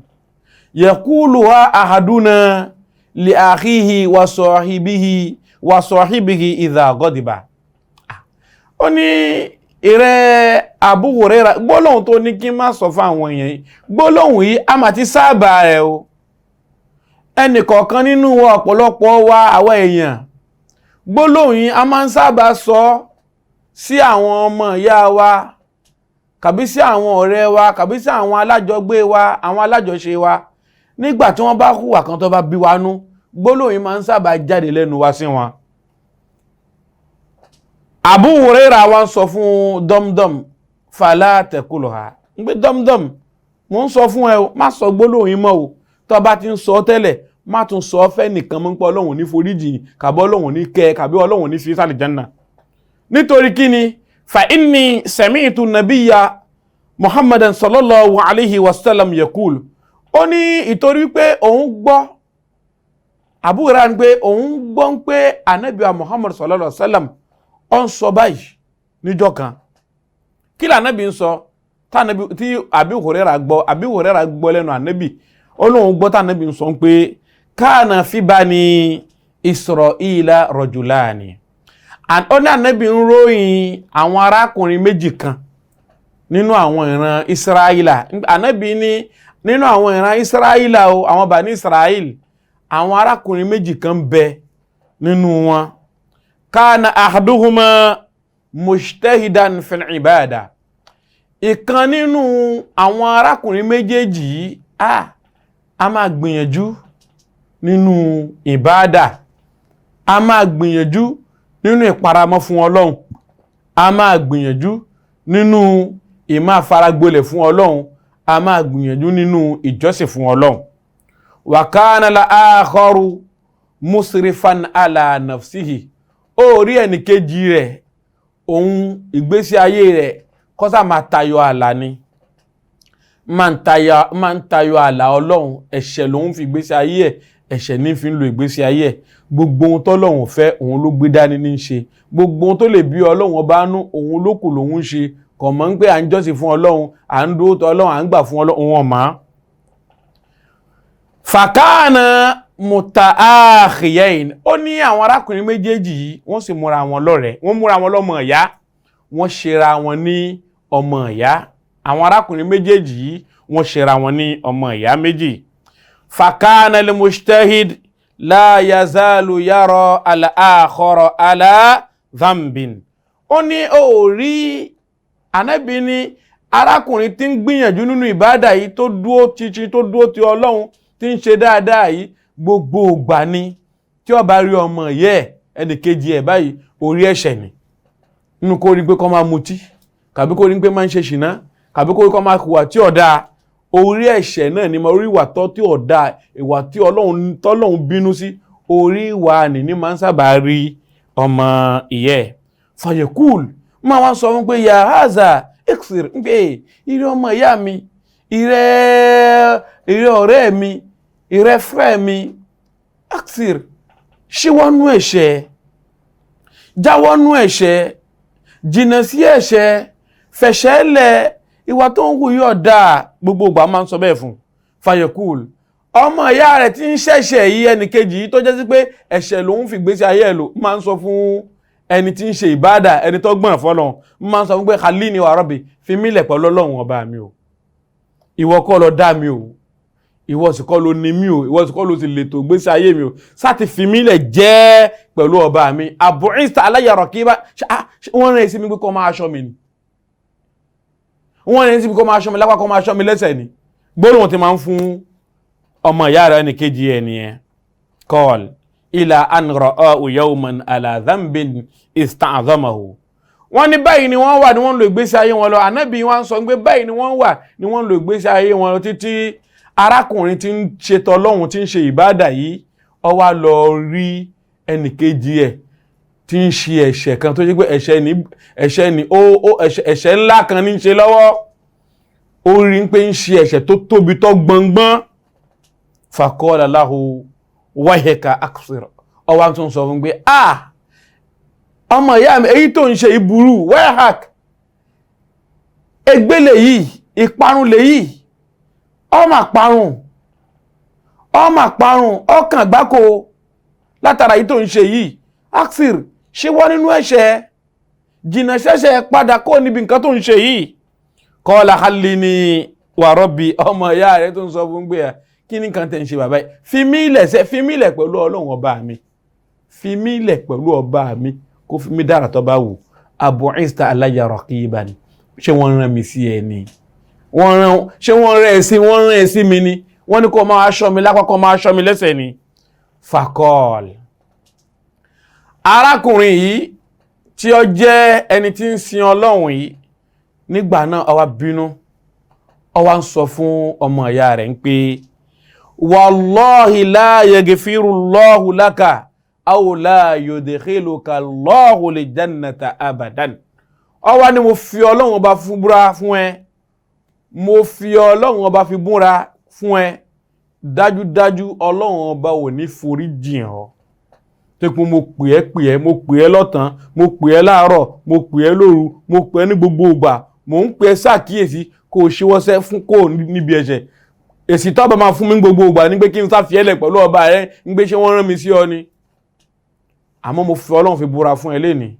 yaquluha ahaduna li akhihi wa sahibihi wa sahibihi idha ghadiba. Ó ní ìrẹ́ Abu Huraira, gbólóhùn tó ní kí n má sọ fún àwọn èèyàn yìí, gbólóhùn yìí a máa ti sábà rẹ̀ o. Ẹnì kọ̀ọ̀kan nínú ọ̀pọ̀lọpọ̀ wa àwa èèyàn, gbólóhùn yìí a máa ń sábà sọ sí àwọn ọmọ ìyá wa kàbí sí àwọn ọ̀rẹ́ wa, kàbí sí àwọn alájọgbé wa, àwọn alájọṣe wa, nígbà tí wọ́n bá hùwà kan tó bá bí wa nú, gbólóhùn yìí máa ń sábà jáde lẹ́nu wa sí wọn. Abu Huraira wa ń sọ fún Damdam, fala taqulha, ń gbé Damdam, mo ń sọ fún ẹ o, má sọ gbólóhùn yìí mọ́ o. Tó bá ti ń sọ tẹ́lẹ̀, má tún sọ fẹ́ nìkan mọ́, ń pọ́ Ọlọ́hun ní foríjì, kàbí Ọlọ́hun ní kẹ́, kàbí Ọlọ́hun ní fi sálì janna. Nítorí kí ni? Fa inni sami'tu nabiyya Muhammadan sallallahu alayhi wa sallam yaqul. Ó ní ìtorí pé òun gbọ́, Abu Hurairah ní pé òun gbọ́ pé Ànábì wa Muhammad sallallahu alayhi wa sallam ó ń sọ báyìí níjọ́ kan. Kí lànábì ń sọ tí Abu Hurairah gbọ́? Abu Hurairah gbọ́ lẹ́nu Ànábì, ó lóun gbọ́ tànábì ń sọ pé kana fi bani Isra'ila rajulani. Ó ní Ànábì ń ròyìn àwọn arákùnrin méjì kan nínú àwọn ìran Isra'ila. Ànábì ní nínú àwọn ìran Isra'ila o, àwọn Bani Isra'il, àwọn arákùnrin méjì kan bẹ nínú wọn. Kana ahaduhuma mujtahidan fil ibada. Ìkan nínú àwọn arákùnrin méjèèjì yìí, a máa gbìyànjú nínú ìbáadà, a máa gbìyànjú nínú ìparamọ́ fún Ọlọ́run, a máa gbìyànjú nínú ìmá faragbolẹ̀ fún Ọlọ́run, a máa gbìyànjú nínú ìjọsìn fún Ọlọ́run. Wa kana al-akharu musrifan ala nafsihi. Ó rí ẹnìkejì rẹ̀, òun ìgbésí ayé rẹ̀ kọ́sà máa tayọ àlà ni, máa ń tayọ àlà Ọlọ́run. Ẹ̀ṣẹ̀ lòun fi ìgbésí ayé ẹ̀, ẹ̀ṣẹ̀ ní fi ń lo ìgbésí ayé ẹ̀. Gbogbo ohun tọ́lọ́run fẹ́ òun ló gbé dání ní í ṣe, gbogbo ohun tó lè bí Ọlọ́run ọba nú òun ló kù lòun ń ṣe. Kò mọ̀ ń pé à ń jọ́sìn fún Ọlọ́run, à ń dúró tọ́ Ọlọ́run, à ń gbà fún Ọlọ́run, wọn mọ̀. Fàkànà mutaakhiyain. Ó ní àwọn arákùnrin méjèèjì yìí, wọ́n sì múra wọn lọ́rẹ̀ẹ́, wọ́n múra wọn lọ́mọ ìyá, wọ́n ṣera wọn ní ọmọ ìyá. Àwọn arákùnrin méjèèjì yìí, wọ́n ṣera wọn ní ọmọ ìyá méjì. Fàkànà lil mujtahid la yazalu yara al-akhara ala dhanbin. Ó ní ó rí Ànábì ní arákùnrin tí ń gbìyànjú nínú ìbádà yìí, tó dúó títí, tó dúó ti Ọlọ́run, tí ń ṣe dáadáa yìí, gbogbo ìgbà ni tí ó bá rí ọmọ yẹ ẹnìkejì ẹ̀ báyìí, orí ẹ̀ṣẹ̀ ni. Nínú kó rí pé kó máa mutí, kàbí kó rí pé máa ń ṣe ṣìná, kàbí kó rí kó máa hùwà tí ò dáa, orí ẹ̀ṣẹ̀ náà ni. Orí ìwà tọ́ tí ò dáa, ìwà tí Ọlọ́run tọ́lọ́run bínú sí, orí ìwà nìní máa ń sábà rí ọmọ ìyẹ́. Fàyẹ̀kúl máa wá sọ fún pé ya haza iksir, ń pé ìrẹ́ ọmọ ìyá mi, ìrẹ́ ọ̀rẹ́ mi, ìrẹ́ fẹ́ mi, iksir, ṣíwọ́nú ẹ̀ṣẹ̀, jáwọ́nú ẹ̀ṣẹ̀, jìnà sí ẹ̀ṣẹ̀, fẹ̀ṣẹ̀ lẹ̀, ìwà tó ń hù yóò dáa. Gbogbo ìgbà máa ń sọ bẹ́ẹ̀ fún. Fàyẹ̀kúl, ọmọ ìyá rẹ̀ tí ń ṣẹ̀ṣẹ̀ yìí, ẹnìkejì yìí tó jẹ́ sí pé ẹ̀ṣẹ̀ lòun fi gbésí ayé ẹ̀ lò, máa ń sọ fún ẹni tí ń ṣe ìbádà, ẹni tó gbọ̀n fọ́lọ́run, máa ń sọ fún pé khalini wa rabbi, fi mí lẹ̀ pẹ̀lú Ọlọ́run ọba mi o, ìwọ kọ́ ló dá mi o, ìwọ sì kọ́ ló ní mi o, ìwọ sì kọ́ ló sì lètò gbésí ayé mi o, sáti fi mí lẹ̀ jẹ́ pẹ̀lú ọba mi. Abu Isa aláyàrọ̀ kí bá wọ́n rẹ̀ sí mi pé kọ́ máa aṣọ mi ni, wọ́n rẹ̀ sí mi kọ́ máa aṣọ mi lápá, kọ́ máa aṣọ mi lẹ́sẹ̀ ni. Gbólóhùn ti máa ń fún ọmọ ìyá rẹ̀ ẹnìkejì ẹ̀ nìyẹn. Kọ́ọ̀l ila an ra'ahu yawman ala dhanbin ista'zamahu. Wọ́n ní báyìí ni wọ́n wà ní wọ́n ń lo ìgbésí ayé wọn lọ. Ànábì wọn sọ pé báyìí ni wọ́n wà ní wọ́n ń lo ìgbésí ayé wọn lọ títí arákùnrin tí ń ṣe tọlọ́hun, tí ń ṣe ìbádà yìí, ó wá lọ rí ẹnìkejì ẹ̀ tí ń ṣe ẹ̀ṣẹ̀ kan tó ṣe pé ẹ̀ṣẹ̀ ni ó ẹ̀ṣẹ̀ ńlá kan ní ń ṣe lọ́wọ́. Ó rí pé ń ṣe ẹ̀ṣẹ̀ tó tóbi tó gbọngbọ́n. Faqala lahu wahika aksir. Ó wá tún sọ fún pé ah, ọmọ ìyá mi, èyí tó ń ṣe ìburú, wahak, ègbé lèyí, ìparun lèyí, ó mà parun, ó mà parun, ọkàn gbáko látara èyí tó ń ṣe yìí. Aksir, ṣíwọ́ nínú ẹ̀ṣẹ̀, jìnà ṣẹ̀ṣẹ̀, padà kó níbi nǹkan tó ń ṣe yìí. Qala hallini wa rabbi. Ọmọ ìyá rẹ̀ tó ń sọ fún pé kí ní kan tẹ̀ ń ṣe bàbá yìí, fi mí lẹ̀ sẹ́, fi mí lẹ̀ pẹ̀lú Ọlọ́run ọba mi, fi mí lẹ̀ pẹ̀lú ọba mi, kó fi mí dára tó bá wù. Abu Isa alayya raqiban, Ṣé wọ́n rán mi sí ẹ ni? Wọ́n rán, ṣé wọ́n rán ẹ sí, wọ́n rán ẹ sí mi ni? Wọ́n ní kó máa ṣọ́ mi lápá, kó máa ṣọ́ mi lẹ́sẹ̀ ni. Fakọ́ọ̀lì, arákùnrin yìí tí ó jẹ́ ẹni tí ń sin Ọlọ́run yìí nígbà náà, ó wá bínú, ó wá ń sọ fún ọmọ ìyá rẹ̀ ń pé wallahi la yaghfirullahu laka aw la yudkhiluka Allahu l-jannata abadan. Ó wá ní mo fi Ọlọ́run ọba fún búra fún ẹ, mo fi Ọlọ́run ọba fi búra fún ẹ, dájúdájú Ọlọ́run ọba ò ní forí jìn ọ́. Tẹ́kun mo pè ẹ́ pè ẹ́, mo pè ẹ́ lọ́tàn, mo pè ẹ́ láàárọ̀, mo pè ẹ́ lóru, mo pè ẹ́ ní gbogbo ìgbà, mò ń pè ẹ́ ṣàkíyèsí kó o ṣíwọ́sẹ́ fún kó o níbi ẹ̀ṣẹ̀. Èsì tó bá máa fún mi ní gbogbo ìgbà ní pé kí n sáfiẹ́lẹ̀ pẹ̀lú ọba rẹ ń gbé, ṣé wọ́n rán mi sí ọ ni? Àmọ́ mo fi Ọlọ́run fi búra fún ẹ lénìí,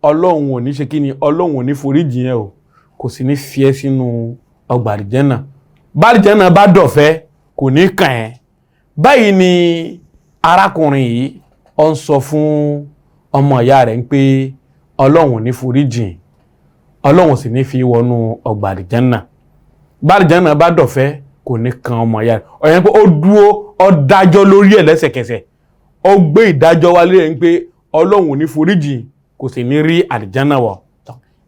Ọlọ́run ò ní ṣe kí ni, Ọlọ́run ò ní forí jìn ẹ́ o, kò sì ní fi ẹ́ sínú ọgbà àlìjẹ́nà. Bá àlìjẹ́nà bá dọ̀fẹ́, kò ní kàn ẹ́. Báyìí ni arákùnrin yìí ó ń sọ fún ọmọ ìyá rẹ̀ ń pé Ọlọ́run ò ní forí jìn, Ọlọ́run sì ní fi wọnú ọgbà àlìjẹ́nà. Bá àlìjẹ́nà bá dọ̀fẹ́, kò ní kan ọmọ ìyá rẹ̀. Ọ̀yẹ́ pé ó dúró, ó dájọ́ lórí ẹ̀ lẹ́sẹ̀kẹsẹ̀, ó gbé ìdájọ́ wálé rẹ̀ ń pé Ọlọ́run ò ní forí jìn, kò sì ní rí àlìjẹ́nà wọ̀.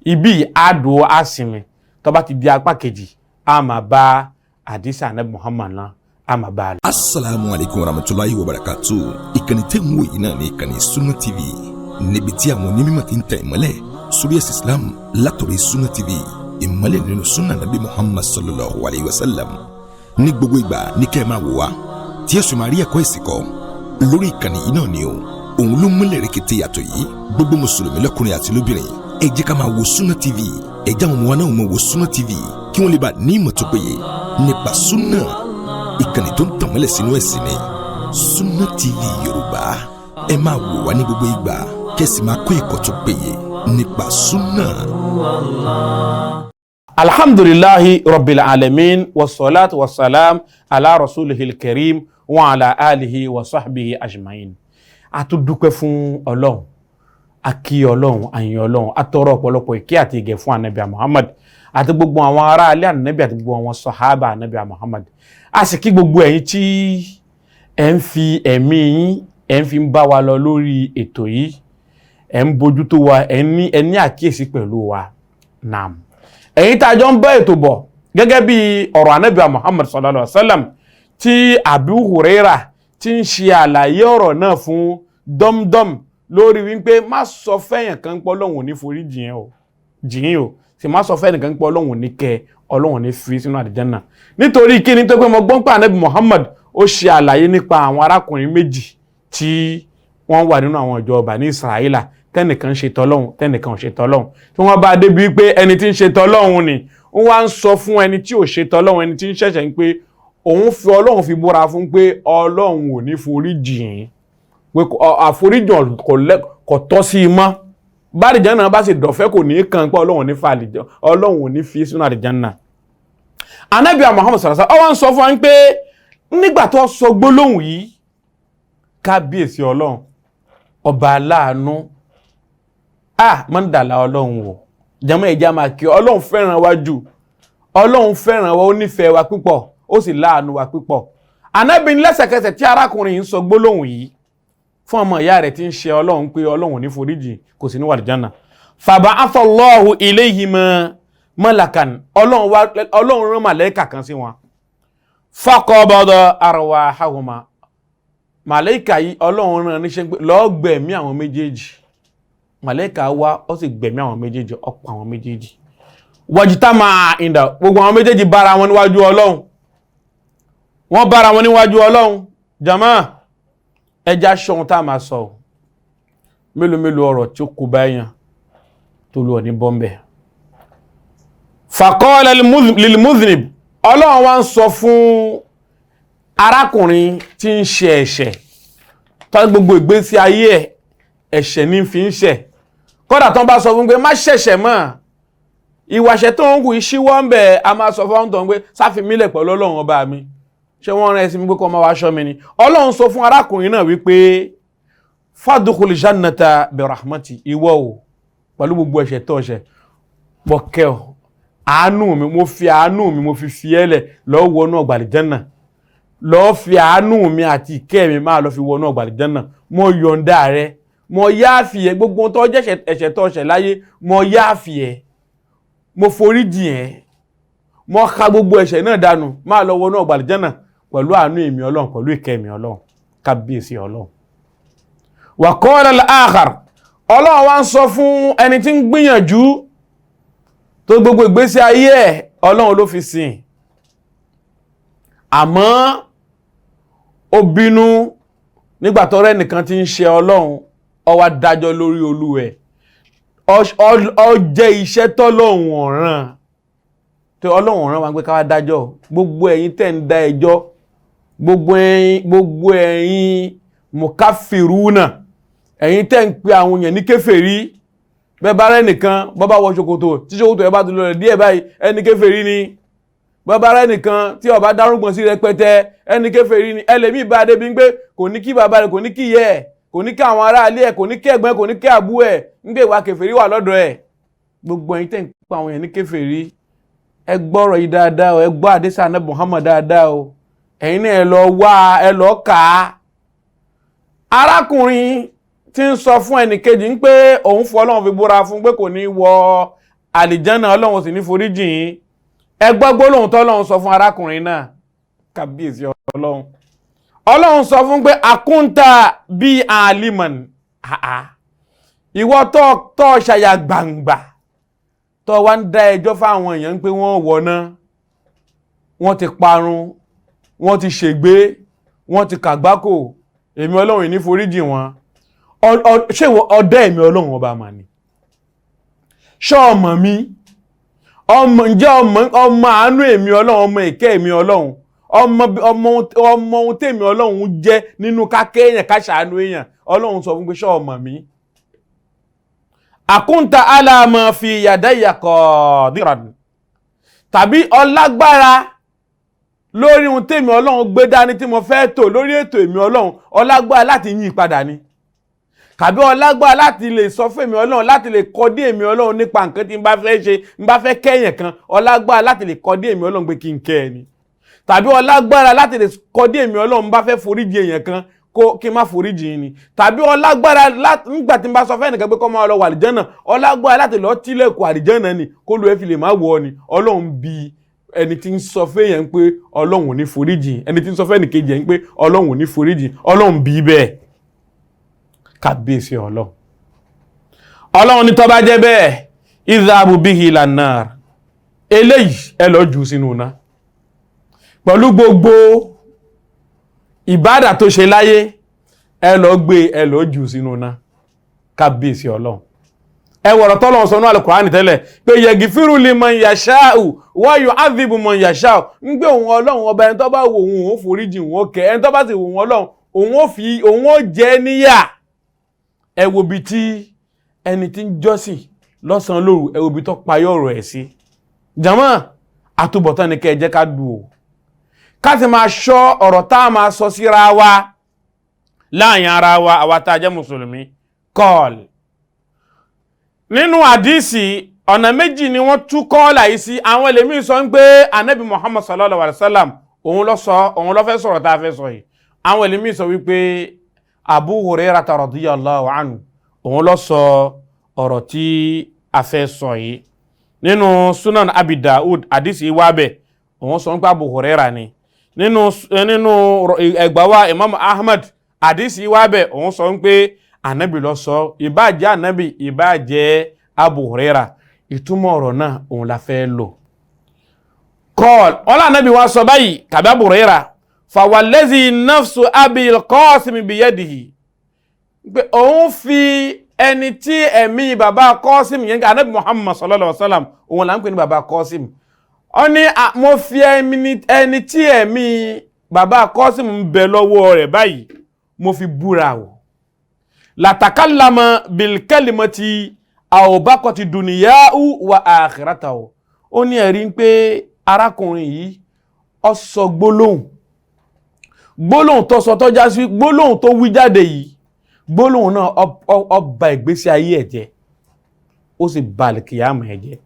Ibi àdó àsìnmi tó bá ti di apá kejì, a máa bá àdìsá Ànábì Muhammad náà, a máa bá a lọ. Asalaamu alaykum wa rahmatulahi wa barakatu. Ìkànnì tẹ́ ń wò yìí náà ní ìkànnì Sunna TV, níbi tí àwọn onímọ̀ ti ń tẹ̀ ìmọ́lẹ̀ sórí ẹ̀sìn Islam látọ̀rọ̀ Sunna TV, ìmọ́lẹ̀ nínú sunna Nabi Muhammad sallallahu alayhi wa sallam. Ní gbogbo ìgbà ní kẹ́ ẹ máa wò wá, tí ẹ sì máa rí ẹ̀kọ́ ẹ̀sìn kọ́ lórí ìkànnì yìí náà ni o. Òun ló múlẹ̀ rẹ̀kẹ̀tẹ̀ yàtọ̀ yìí. Gbogbo mùsùlùmí lọ́kùnrin àti lóbìnrin, ẹ jẹ́ ká máa wo Sunna TV. Ẹ jẹ́ àwọn ọmọ wa náà máa wo Sunna TV, kí wọ́n lè bá ní ìmọ̀ tó péye nípa sunna. Ìkànnì tó ń tànmọ́lẹ̀ sínú ẹ̀sìn ni Sunna TV Yorùbá. Ẹ máa wò wá ní gbogbo ìgbà, kẹ́sì máa kọ́ ẹ̀kọ́ tó péye nípa sunna. Alhamdulillahi rabbil alamin, wassalatu wassalam ala rasulihil karim wa ala alihi wa sahbihi ajma'in. A tún dúpẹ́ fún Ọlọ́run, a kí Ọlọ́run, a yìn Ọlọ́run, a tọrọ ọ̀pọ̀lọpọ̀ ìkẹ́ àti ìgẹ̀ fún Ànábì Muhammad àti gbogbo àwọn ará alẹ́ Ànábì àti gbogbo àwọn sọ̀hábà Ànábì Muhammad. A sì kí gbogbo ẹ̀yin tí ẹ̀ ń fi ẹ̀mí yín, ẹ̀ ń fi ń bá wa lọ lórí ètò yìí, ẹ̀ ń bójútó wa, ẹ̀ ní àkíyèsí pẹ̀lú wa. Naam, ẹ̀yin tá a jọ ń bá ètò bọ̀ gẹ́gẹ́ bí ọ̀rọ̀ Ànábì Muhammad sallallahu alaihi wa sallam tí Abu Huraira ti ń ṣe àlàyé ọ̀rọ̀ náà fún dọ́mdọ́m lórí wípé má sọ fẹ́yàn kan pé Ọlọ́run ò ní forí jìn o, jìn o sì má sọ fẹ́yàn kan pé Ọlọ́run ò ní kẹ́, Ọlọ́run ò ní fi sínú àlìjánnà. Nítorí kí ni? Tó pé mo gbọ́n pé Ànábì Muhammad ó ṣe àlàyé nípa àwọn arákùnrin méjì tí wọ́n wà nínú àwọn ìjọ Bani Israẹla, tẹ́nìkan ṣe tọ́lọ́hun, tẹ́nìkan ò ṣe tọ́lọ́hun, tí wọ́n bá débi pé ẹni tí ń ṣe tọ́lọ́hun ni wọ́n wá ń sọ fún ẹni tí ò ṣe tọ́lọ́hun, ẹni tí ń ṣẹ̀ṣẹ̀ ń pé òun fi Ọlọ́run fi búra fún pé Ọlọ́run ò ní forí jìn, pé àforíjì kò tọ́ sí i mọ́. Bá àlìjánnà bá sì dọ̀fẹ́, kò ní kàn pé Ọlọ́run ní fa àlìjá, Ọlọ́run ò ní fi sínú àlìjánnà. Ànábì Muhammad sallallahu alaihi wasallam ó wá ń sọ fún wa pé nígbà tó sọ gbólóhùn yìí, kábíyèsí Ọlọ́run ọba aláàánú, a máa ń dàlà Ọlọ́run wò jẹ́mọ́ ẹ̀já máa kí Ọlọ́run fẹ́ràn wa jù, Ọlọ́run fẹ́ràn wa, ó nífẹ̀ẹ́ wa púpọ̀, ó sì láàánú wa púpọ̀. Ànábì ní lẹ́sẹ̀kẹsẹ̀ tí arákùnrin yìí ń sọ gbólóhùn yìí fún ọmọ ìyá rẹ̀ tí ń ṣe Ọlọ́run pé Ọlọ́run ò ní foríjì, kò sí ní wàlìjánà, fàba'athallahu ilayhima malakan, Ọlọ́run rán màlẹ́kà kan sí wọn, faqabada arwahahuma, màlẹ́kà yìí Ọlọ́run rán níṣẹ́ pé lọ́ọ́ gbẹ̀mí àwọn méjèèjì. Màlẹ́kà wá, ó sì gbẹ̀mí àwọn méjèèjì, ó pa àwọn méjèèjì. Wajtama inda, gbogbo àwọn méjèèjì bára wọn níwájú Ọlọ́run, wọ́n bára wọn níwájú Ọlọ́run. Jama, ẹja ṣohun tá a máa sọ, mélòó mélòó ọ̀rọ̀ tí ó kó báyàn tó lù ọ́ ní bọ́m̀bẹ̀. Faqala lil-mudhnib, Ọlọ́run wá ń sọ fún arákùnrin tí ń ṣe ẹ̀ṣẹ̀ tó gbogbo ìgbésí ayé ẹ̀ ẹ̀ṣẹ̀ ní fi ń ṣẹ̀, kódà tó ń bá sọ fún pé má ṣẹ̀ṣẹ̀ mọ́, ìwàṣẹ̀ tó ń wù ìṣíwọ́ ń bẹ̀, a máa sọ fún ọ̀hún pé sáfimílẹ̀ pẹ̀lú Ọlọ́run ọba mi, ṣé wọ́n rán ẹ sí mi pé kó máa wá aṣọ mi ni? Ọlọ́run sọ fún arákùnrin náà wípé fadkhul jannata bi rahmati, ìwọ o pẹ̀lú gbogbo ẹ̀ṣẹ̀ tó ṣẹ̀, mo kẹ́ ọ, Àánú mi, mo fi àánú mi, mo fi fi ẹ́ lẹ̀ lọ́ọ́ wọnú ọgbà àlìjánà, lọ́ọ́ fi àánú mi àti ìkẹ́ mi máa lọ fi wọnú ọgbà àlìjánà. Mo yọ̀ǹda rẹ, mo yáàfì ẹ, gbogbo tó jẹ́ ẹ̀ṣẹ̀ tó ṣẹ̀ láyé, mo yáàfì ẹ, mo foríjì ẹ, mo ka gbogbo ẹ̀ṣẹ̀ náà dànù, máa lọ wọnú ọgbà àlìjánà pẹ̀lú àánú èmi Ọlọ́run, pẹ̀lú ìkẹ́ mi Ọlọ́run. Kábíyèsí Ọlọ́run. Wa qala al-akhar, Ọlọ́run wá ń sọ fún ẹni tí ń gbìyànjú tó gbogbo ìgbésí ayé ẹ̀ Ọlọ́run ló fi sìn, àmọ́ ó bínú nígbà tó rẹ́ nìkan tí ń ṣe Ọlọ́run, ó wá dájọ́ lórí olúwẹ̀, ó jẹ́ iṣẹ́ tọ́lọ́run ọ̀ràn tó Ọlọ́run ọ̀ràn wa pé ká wá dájọ́. Gbogbo ẹ̀yin tẹ́ ń dá ẹjọ́, gbogbo ẹ̀yin mùkáfìrúnà, ẹ̀yin tẹ́ ń pe àwọn èèyàn ní kèfèrí, bẹ́ẹ̀ bá rẹ́ nìkan bọ́ bá wọ ṣòkòtò tí ṣòkòtò ẹ bá ti lọlẹ̀ díẹ̀ báyìí, ẹni kèfèrí ni. Bọ́ bá rẹ́ nìkan tí ó bá dárúgbọ̀n sí rẹpẹtẹ, ẹni kèfèrí ni. Ẹlẹ́mìí bá débi ń pé kò ní kí bàbá rẹ̀, kò ní kí ìyá ẹ̀, kò ní kí àwọn ará ilé ẹ̀, kò ní kí ẹ̀gbọ́n, kò ní kí àbú ẹ̀, ń gbé ìwà kèfèrí wà lọ́dọ̀ ẹ̀. Gbogbo ẹ̀yin tẹ́ ń pa àwọn èèyàn ní kèfèrí, ẹ gbọ́rọ̀ yìí dáadáa o, ẹ gbọ́ àdísà náà Muhammad dáadáa o, ẹ̀yin náà ẹ lọ wá, ẹ lọ kà á. Arákùnrin tí ń sọ fún ẹnìkejì ń pé òun fọ Ọlọ́run fi búra fún pé kò ní wọ àlìjánà, Ọlọ́run sì ní foríjìn yín. Ẹ gbọ́ gbólóhùn tọ́lọ́run sọ fún arákùnrin náà. Kábíyèsí Ọlọ́run. Ọlọ́run sọ fún pé àkúntà bíi àlìmọ̀n, ìwọ tó ṣàyà gbangba tó wá ń dá ẹjọ́ fáwọn èèyàn pé wọ́n wọ̀ná, wọ́n ti parun, wọ́n ti ṣègbé, wọ́n ti kàgbákò, èmi Ọlọ́run ní foríjì wọn. Ṣé ọdẹ èmi Ọlọ́run ọba mà ni? Ṣé ọmọ mi ọmọ ǹjẹ́ ọmọ àánú èmi Ọlọ́run, ọmọ ìkẹ́ èmi Ọlọ́run, ọmọ ohun tèmi Ọlọ́run jẹ́ nínú kákẹ́ èèyàn, káṣàánú èèyàn? Ọlọ́run sọ fún pé ṣé ọmọ mi? Àkúntà aláàmọ̀ fi yàdáyà kọ̀ọ̀dìrán, tàbí ọlágbára lórí ohun tèmi Ọlọ́run gbé dání tí mo fẹ́ tò lórí ètò èmi Ọlọ́run, ọlágbára láti yí padà ni, kàbí ọlágbára láti lè sọ fún èmi Ọlọ́run, láti lè kọ́dé èmi Ọlọ́run nípa nǹkan tí n bá fẹ́ ṣe, n bá fẹ́ kẹ́yìn kan, ọlágbára láti lè kọ́dé èmi Ọlọ́run pé kí n kẹ́ ẹ ni, tàbí ọlágbára láti lè kọ́dé èmi Ọlọ́run bá fẹ́ foríjì èèyàn kan kó kí n má foríjì yín ni, tàbí ọlágbára nígbà tí n bá sọ fẹ́ nìkan pé kó máa lọ wà àlìjánà, ọlágbára láti lọ tilẹ̀kùn àlìjánà ni kó lu ẹ fi lè má wọ ni. Ọlọ́run bí ẹni tí ń sọ fẹ́yàn pé Ọlọ́run ò ní foríjì, ẹni tí ń sọ fẹ́nìkejì ẹ̀ ń pé Ọlọ́run ò ní foríjì, Ọlọ́run bí bẹ́ẹ̀. Kábíyèsí Ọlọ́run. Ọlọ́run ní tó bá jẹ́ bẹ́ẹ̀, idhabu bihi ilan nar, eléyìí ẹ lọ jù sínú iná pẹ̀lú gbogbo ìbádà tó ṣe láyé, ẹ lọ gbé, ẹ lọ jù sínú iná. Kábíyèsí Ọlọ́run. Ẹ wọ̀rọ̀ tọ́lọ́run sọ ní Al-Qur'ani tẹ́lẹ̀ pé yaghfiru liman yasha'u wa yu'adhibu man yasha'u, ń gbé òun Ọlọ́run ọba ẹni tó bá wò òun òun foríjì òun ó kẹ́, ẹni tó bá sì wò òun Ọlọ́run òun ó fi òun ó jẹ níyà. Ẹ wo bi tí ẹni tí ń jọ́sìn lọ́sàn-án lóru, ẹ wo bi tó payọ́ ọ̀rọ̀ ẹ̀ sí. Jàmọ́, àtúbọ̀tán ni kẹ́ ẹ jẹ́ ká dù ó, ká sì máa ṣọ́ ọ̀rọ̀ tá a máa sọ síra wa láàyìn ara wa, àwa tá a jẹ́ mùsùlùmí. Kọ́ọ̀lù nínú àdísì ọ̀nà méjì ni wọ́n tú kọ́ọ̀lá yìí sí. Àwọn ẹlẹ́mìí sọ ń pé anabi Muhammad sallallahu alayhi wa sallam òun ló sọ, òun ló fẹ́ sọ̀rọ̀ tá a fẹ́ sọ yìí. Àwọn ẹlẹ́mìí sọ wípé Abu Hurairah radiyallahu anhu òun ló sọ ọ̀rọ̀ tí a fẹ́ sọ yìí. Nínú Sunan Abi Daud àdísì wábẹ̀ òun sọ ń pé Abu Hurairah ni. Nínú ẹgbàá wa Imam Ahmad àdísì wábẹ̀ òun sọ ń pé anabi ló sọ, ìbá jẹ́ anabi, ìbá jẹ́ Abu Hurairah, ìtumọ̀ ọ̀rọ̀ náà òun la fẹ́ lò. Kọ́ọ̀lù ọlá anabi wa sọ báyìí tàbí Abu Hurairah, fàwàlẹ́zì nafsu Abil Qasim biyadihi, pé òun fi ẹni tí ẹ̀mí bàbá Qasim yẹn, anabi Muhammad sallallahu alaihi wa sallam, òun là ń pè ní bàbá Qasim. Ó ní mo fi ẹni tí ẹ̀mí bàbá Qasim ń bẹ lọ́wọ́ rẹ̀ báyìí, mo fi búra o, latakallama bilkalimati àwòbákọ̀tì dùnìyàwó wa àkhírátàwò. Ó ní ẹ̀rí pé arákùnrin yìí ó sọ gbólóhùn, gbólóhùn tó sọ tó já sí gbólóhùn tó wí jáde yìí, gbólóhùn náà ó bà ìgbésí ayé ẹ̀ jẹ́, ó sì bà àlìkìyàmọ̀ ẹ̀ jẹ́.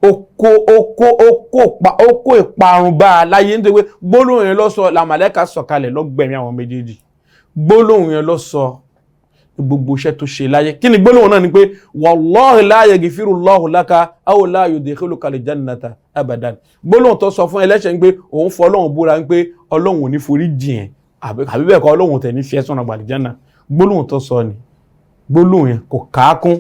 Ó kó ó kó ó kó pa ó kó ìparun bá a láyé, nítorí pé gbólóhùn yẹn ló sọ làmàlẹ́kà sọ̀kalẹ̀ lọ́gbẹ̀mí àwọn méjèèjì. Gbólóhùn yẹn ló sọ gbogbo iṣẹ́ tó ṣe láyé. Kí ni gbólóhùn náà? Ni pé wallahi la yaghfirullahu laka aw la yudkhiluka al-jannata abadan. Gbólóhùn tó sọ fún ẹlẹ́ṣẹ̀ ń pé òun fọ Ọlọ́run búra ń pé Ọlọ́run ò ní forí jìn ẹ́, àbí bẹ́ẹ̀ kọ́, Ọlọ́run tẹ̀ ní fi ẹ́ sọ́nà gbàlìjánà. Gbólóhùn tó sọ ni gbólóhùn yẹn kò káàkún.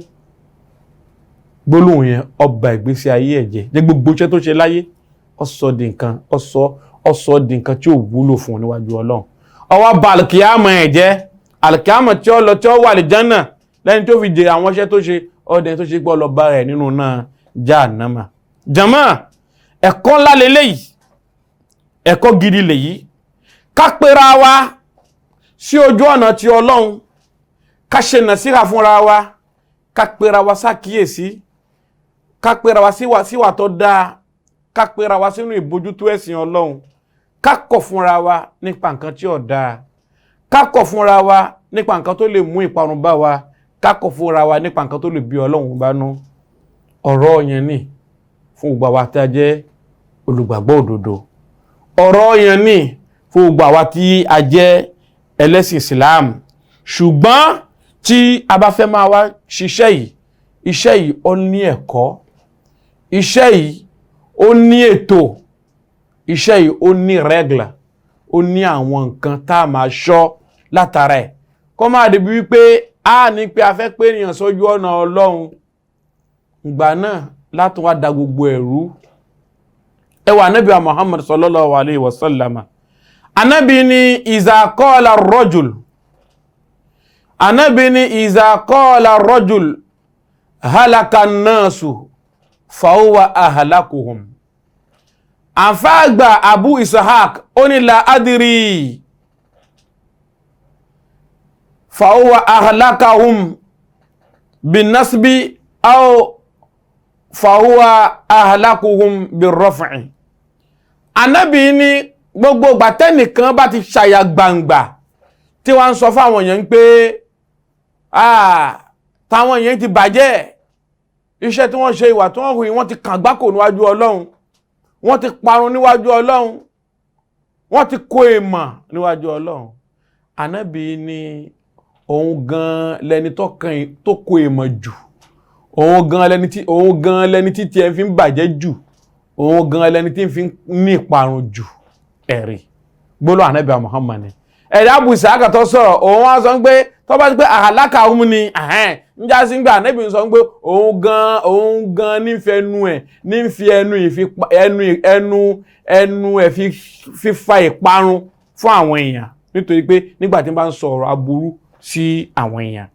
Gbólóhùn yẹn ọba ìgbésí ayé ẹ̀ jẹ́ jẹ́ gbogbo iṣẹ́ tó ṣe láyé, ó sọ di nǹkan, ó sọ di nǹkan tí ò wúlò fún níwájú Ọlọ́run. Ó wá ba àlùkìyámọ̀ ẹ̀ jẹ́, àlùkìyámọ̀ tí ó lọ tí ó wà àlìjánà lẹ́ni tó fi jèrè àwọn iṣẹ́ tó ṣe, ọdẹ tó ṣe gbọ́ lọ bá rẹ̀ nínú náà Jahannama. Jàmá, ẹ̀kọ́ ńlá leléyìí, ẹ̀kọ́ gidi lèyí. Ká pera wa sí ojú ọ̀nà ti Ọlọ́run, ká ṣe nàsíhà fúnra wa, ká pera wa sákìyèsí, ká pera wa síwà tó dáa, ká pera wa sínú ìbójútó ẹ̀sìn Ọlọ́run, ká kọ̀ fúnra wa nípa nǹkan tí ò dáa, ká kọ̀ fúnra wa nípa nǹkan tó lè mú ìparun bá wa, ká kọ̀ fúnra wa nípa nǹkan tó lè bí Ọlọ́run bá nú. Ọ̀rọ̀ yẹn ni fún gbogbo àwa tí a jẹ́ olùgbàgbọ́ òdodo. Ọ̀rọ̀ yẹn ni fún gbogbo àwa tí a jẹ́ ẹlẹ́sìn Islam. Ṣùgbọ́n tí a bá fẹ́ máa wá ṣiṣẹ́ yìí, iṣẹ́ yìí ó ní ẹ̀kọ́, iṣẹ́ yìí ó ní ètò, iṣẹ́ yìí ó ní rẹ́gìlà, ó ní àwọn nǹkan tá a máa ṣọ́ látara ẹ̀, kó máa débi wípé a ní pé a fẹ́ pé ènìyàn sójú ọ̀nà Ọlọ́run, ìgbà náà látún wá da gbogbo ẹ̀rú. Ẹ wà Ànábì Muhammad sallallahu alayhi wa sallam, Ànábì ní iza qala ar-rajul, Ànábì ní iza qala ar-rajul halaka an-nasu fahuwa ahlakuhum. Àfáàgbà Abu Ishaq ó ní la adri fahuwa ahlakahum bin nasbi aw fahuwa ahlakuhum birraf'i. Ànábì ní gbogbo ìgbà tẹ́nìkan bá ti ṣàyà gbangba tí wọ́n ń sọ fáwọn èèyàn pé táwọn èèyàn ti bàjẹ́, iṣẹ́ tí wọ́n ṣe, ìwà tí wọ́n hù, wọ́n ti kàgbákò níwájú Ọlọ́run, wọ́n ti parun níwájú Ọlọ́run, wọ́n ti kó èèmọ̀ níwájú Ọlọ́run. Ànábì ní òun gan lẹni tó kó èèmọ̀ jù, òun gan lẹni tí tiẹ̀ fi ń bàjẹ́ jù, òun gan lẹni tí fi ń ní ìparun jù. Ẹ̀rí gbólóhùn Ànábì Muhammad ni. Ẹ̀rí Abu Ishaq tó sọ̀rọ̀, òun wá sọ pé tó bá ti pé àhàlákà òun ni ń já sí gbà. Ànábì sọ pé òun gan ní fi ẹnu ẹ̀ ní fi ẹnu ẹnu ẹ̀ fífa ìparun fún àwọn èèyàn, nítorí pé nígbà tí wọ́n bá ń sọ ọ̀rọ̀ aburú sí àwọn èèyàn.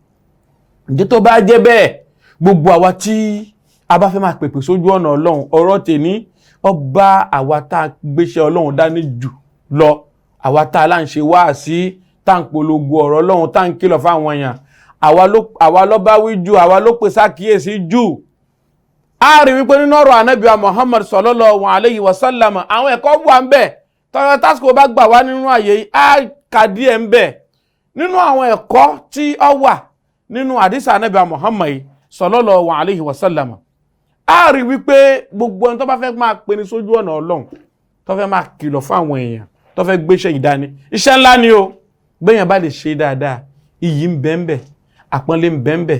Ǹjẹ́ tó bá jẹ́ bẹ́ẹ̀, gbogbo àwa tí a bá fẹ́ máa pèpè sójú ọ̀nà Ọlọ́run, ọ̀rọ̀ tèmi ọba àwa tá a gbéṣẹ́ Ọlọ́run dání jù lọ, àwa tá a là ń ṣe wáàsí, tá à ń polongo ọ̀rọ̀ Ọlọ́run, tá à ń kìlọ̀ fáwọn èèyàn, àwa ló bá wí jù, àwa ló pè sákìyèsí jù. A rí wípé nínú ọ̀rọ̀ Ànábì wa Muhammad sallallahu alayhi wa sallam, àwọn ẹ̀kọ́ wà ń bẹ̀ tọ́jọ́ tásìkò bá gbà wá nínú àyè yìí, á kà díẹ̀ ń bẹ̀ nínú àwọn ẹ̀kọ́ tí ó wà nínú àdísà Ànábì wa Muhammad sallallahu alayhi wa sallam. A rí wípé gbogbo ẹni tó bá fẹ́ máa peni sójú ọ̀nà Ọlọ́run, tó fẹ́ máa kìlọ̀ fún àwọn èèyàn, tó fẹ́ gbéṣẹ́ ìdání, iṣẹ́ ńlá ni o. Béèyàn bá lè ṣe dáadáa, iyì ń bẹ ń bẹ, àpọ́nlé ń bẹ ń bẹ.